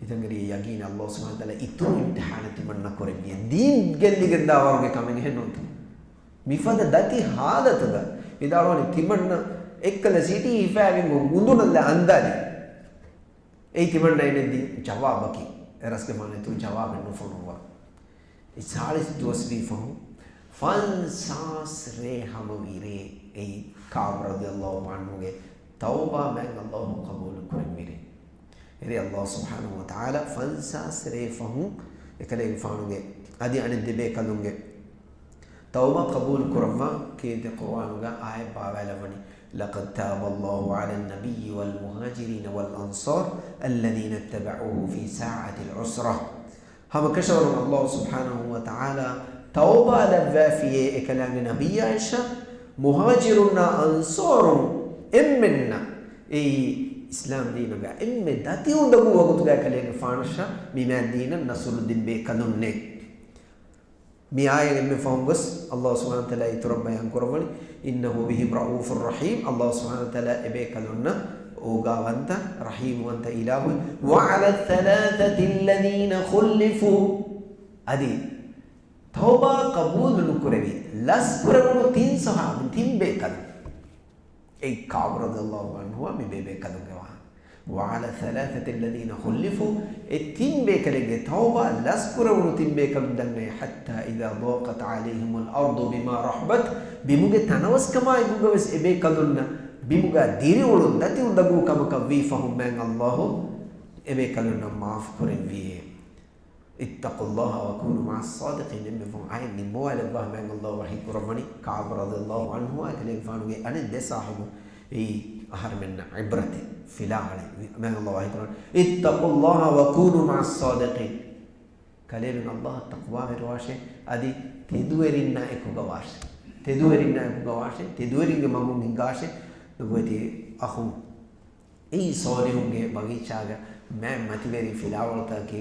ހިތަށް އެރި ޔަގީން ﷲ ސުބްޙާނަހޫ ވަތަޢާލާ އިތުރު އިމްތިޙާނެއް ތިމަންނަ ކުރެއްވިޔޭ. ދީން ގެއްލިގެންދާ ވަރުގެ ކަމެއް އެހެން ނޫންތަ؟ މިފަދަ ދަތި ޙާލަތުގަ ވިދާޅުވަނީ ތިމަންނަ އެއްކަލަ ސިޓީ ހިފާގެން ގޮސް އުނދުނަށްލާ އަންދާލި. އެއީ ތިމަންނަ އެނެއްދި ޖަވާބަކީ. އެ ރަސްގެ މާނަ އިތުރު ޖަވާބެއް ނުފޮނުއްވާ. އެ ސާޅީސް ދުވަސް ވީ ފަހުން ފަންސާސް ރޭ ހަމަވި ރޭ އެއީ ކާބު ރަޟިޔަﷲ ޢަންހުގެ ތައުބާ މާތް ﷲ ޤަބޫލު ކުރެއްވި ރޭ. އެރޭ ﷲ ސުބްޙާނަހޫ ވަތަޢާލާ ފަންސާސް ރޭ ފަހުން އެކަލޭގެފާނުގެ އަދި އަނެއް ދެބޭކަލުންގެ ތައުބާ ޤަބޫލު ކުރައްވާ ކީރިތި ޤުރުއާނުގަ އާޔަތް ބާވާލައްވަނީ، لقد تاب الله على النبي والمهاجرين والأنصار الذين اتبعوه في ساعة العسرة. ހަމަކަށަވަރުން ﷲ ސުބްޙާނަހޫ ވަތަޢާލާ ތައުބާ ލައްވާފިޔޭ އެކަލާނގެ ނަބިއްޔާއަށް، މުހާޖިރުންނާ އަންޞާރުން އެންމެންނަށް އެއީ އިސްލާމް ދީނުގަ އެންމެ ދަތި އުނދަގޫ ވަގުތުގަ އެކަލޭގެފާނަށް މި މާތް ދީނަށް ނަޞްރު ދިން ބޭކަލުންނޭ. މި އާޔަތް އެންމެ ފަހުން ގޮސް ﷲ ސުބްޙާނަހޫ ވަތަޢާލާ އިތުރަށް ބަޔާން ކުރައްވަނީ، إنه بهم رءوف رحيم. ﷲ ސުބްޙާނަހޫ ވަތަޢާލާ އެބޭކަލުންނަށް އޯގާވަންތަ، ރަޙީމުވަންތަ އިލާހު. وعلى الثلاثة الذين خلفوا. އަދި ތައުބާ ޤަބޫލު ނުކުރެވި ލަސްކުރެވުނު ތިން ޞަޙާބީން، ތިން ބޭކަލުން. އެއީ ކާބު ރަޟިޔަﷲ ޢަންހުއާ މި ބޭބޭކަލުންގެ ވާހަކަ. وعلى الثلاثة الذين خلفوا، އެ ތިން ބޭކަލެއްގެ ތައުބާ ލަސްކުރެވުނު ތިން ބޭކަލުން ދަންނައޭ، حتى إذا ضاقت عليهم الأرض بما رحبت، ބިމުގެ ތަނަވަސްކަމާ އެކުގަވެސް އެބޭކަލުންނަށް ބިމުގަ ދިރިއުޅުން ދަތި އުނދަގޫ ކަމަކަށް ވީ ފަހުން މާތް ﷲ އެބޭކަލުންނަށް މާފު ކުރެއްވިއޭ. اتقوا الله وكونوا مع الصادقين. އެންމެ ފަހުން އާޔަތް ނިންމަވާލައްވާ މާތް ﷲ ވަޙީ ކުރައްވަނީ ކާބު ރަޟިޔަﷲ ޢަންހުއާ އެކަލޭގެފާނުގެ އަނެއް ދެ ޞާޙިބު އެއީ އަހަރެމެންނަށް ޢިބްރަތެއް ފިލާވަޅެއް. މާތް ﷲ ވަޙީ ކުރައްވަނީ، اتقوا الله وكونوا مع الصادقين. ކަލޭމެން ﷲ އަށް ތަޤްވާވެރިވާށޭ، އަދި ތެދުވެރިންނާ އެކުގަވާށޭ. ތެދުވެރިންނާ އެކުގަވާށޭ، ތެދުވެރިންގެ މަގުން ހިނގާށޭ. ނުބޮއިތީ އަޚުން އެއީ ޞާލިޙުންގެ ބަގީޗާގަ މާތް މަތިވެރި ފިލާވަޅުތަކަކީ،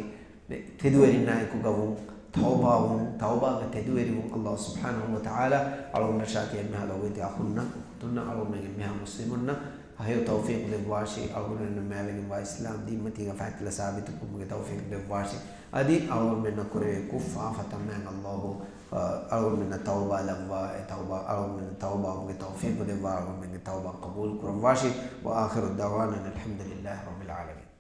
ތެދުވެރިންނާ އެކުގަވުން، ތައުބާވުން، ތައުބާގަ ތެދުވެރިވުން. ﷲ ސުބްޙާނަހޫ ވަތަޢާލާ އަޅުގަނޑަށާއި އެންމެހާ ލޮބުވެތި އަޚުންނަށް، އުޚްތުންނަށް، އަޅުގަނޑުމެން އެންމެހާ މުސްލިމުންނަށް ހެޔޮ ތައުފީޤު ދެއްވާށި. އަޅުގަނޑުމެންނަށް މާތްވެގެންވާ އިސްލާމް ދީންމަތީގަ ފައިތިލަ ސާބިތުކުރުމުގެ ތައުފީޤު ދެއްވާށި. އަދި އަޅުގަނޑުމެންނަށް ކުރެވޭ ކުށް ފާފަތައް މާތް ﷲ އަޅުގަނޑުމެންނަށް ތައުބާ ލައްވާ، އެ ތައުބާ، އަޅުގަނޑުމެންނަށް ތައުބާވުމުގެ ތައުފީޤު ދެއްވާ، އަޅުގަނޑުމެންގެ ތައުބާ ޤަބޫލު ކުރައްވާށި. وآخر دعوانا أن الحمد لله رب العالمين.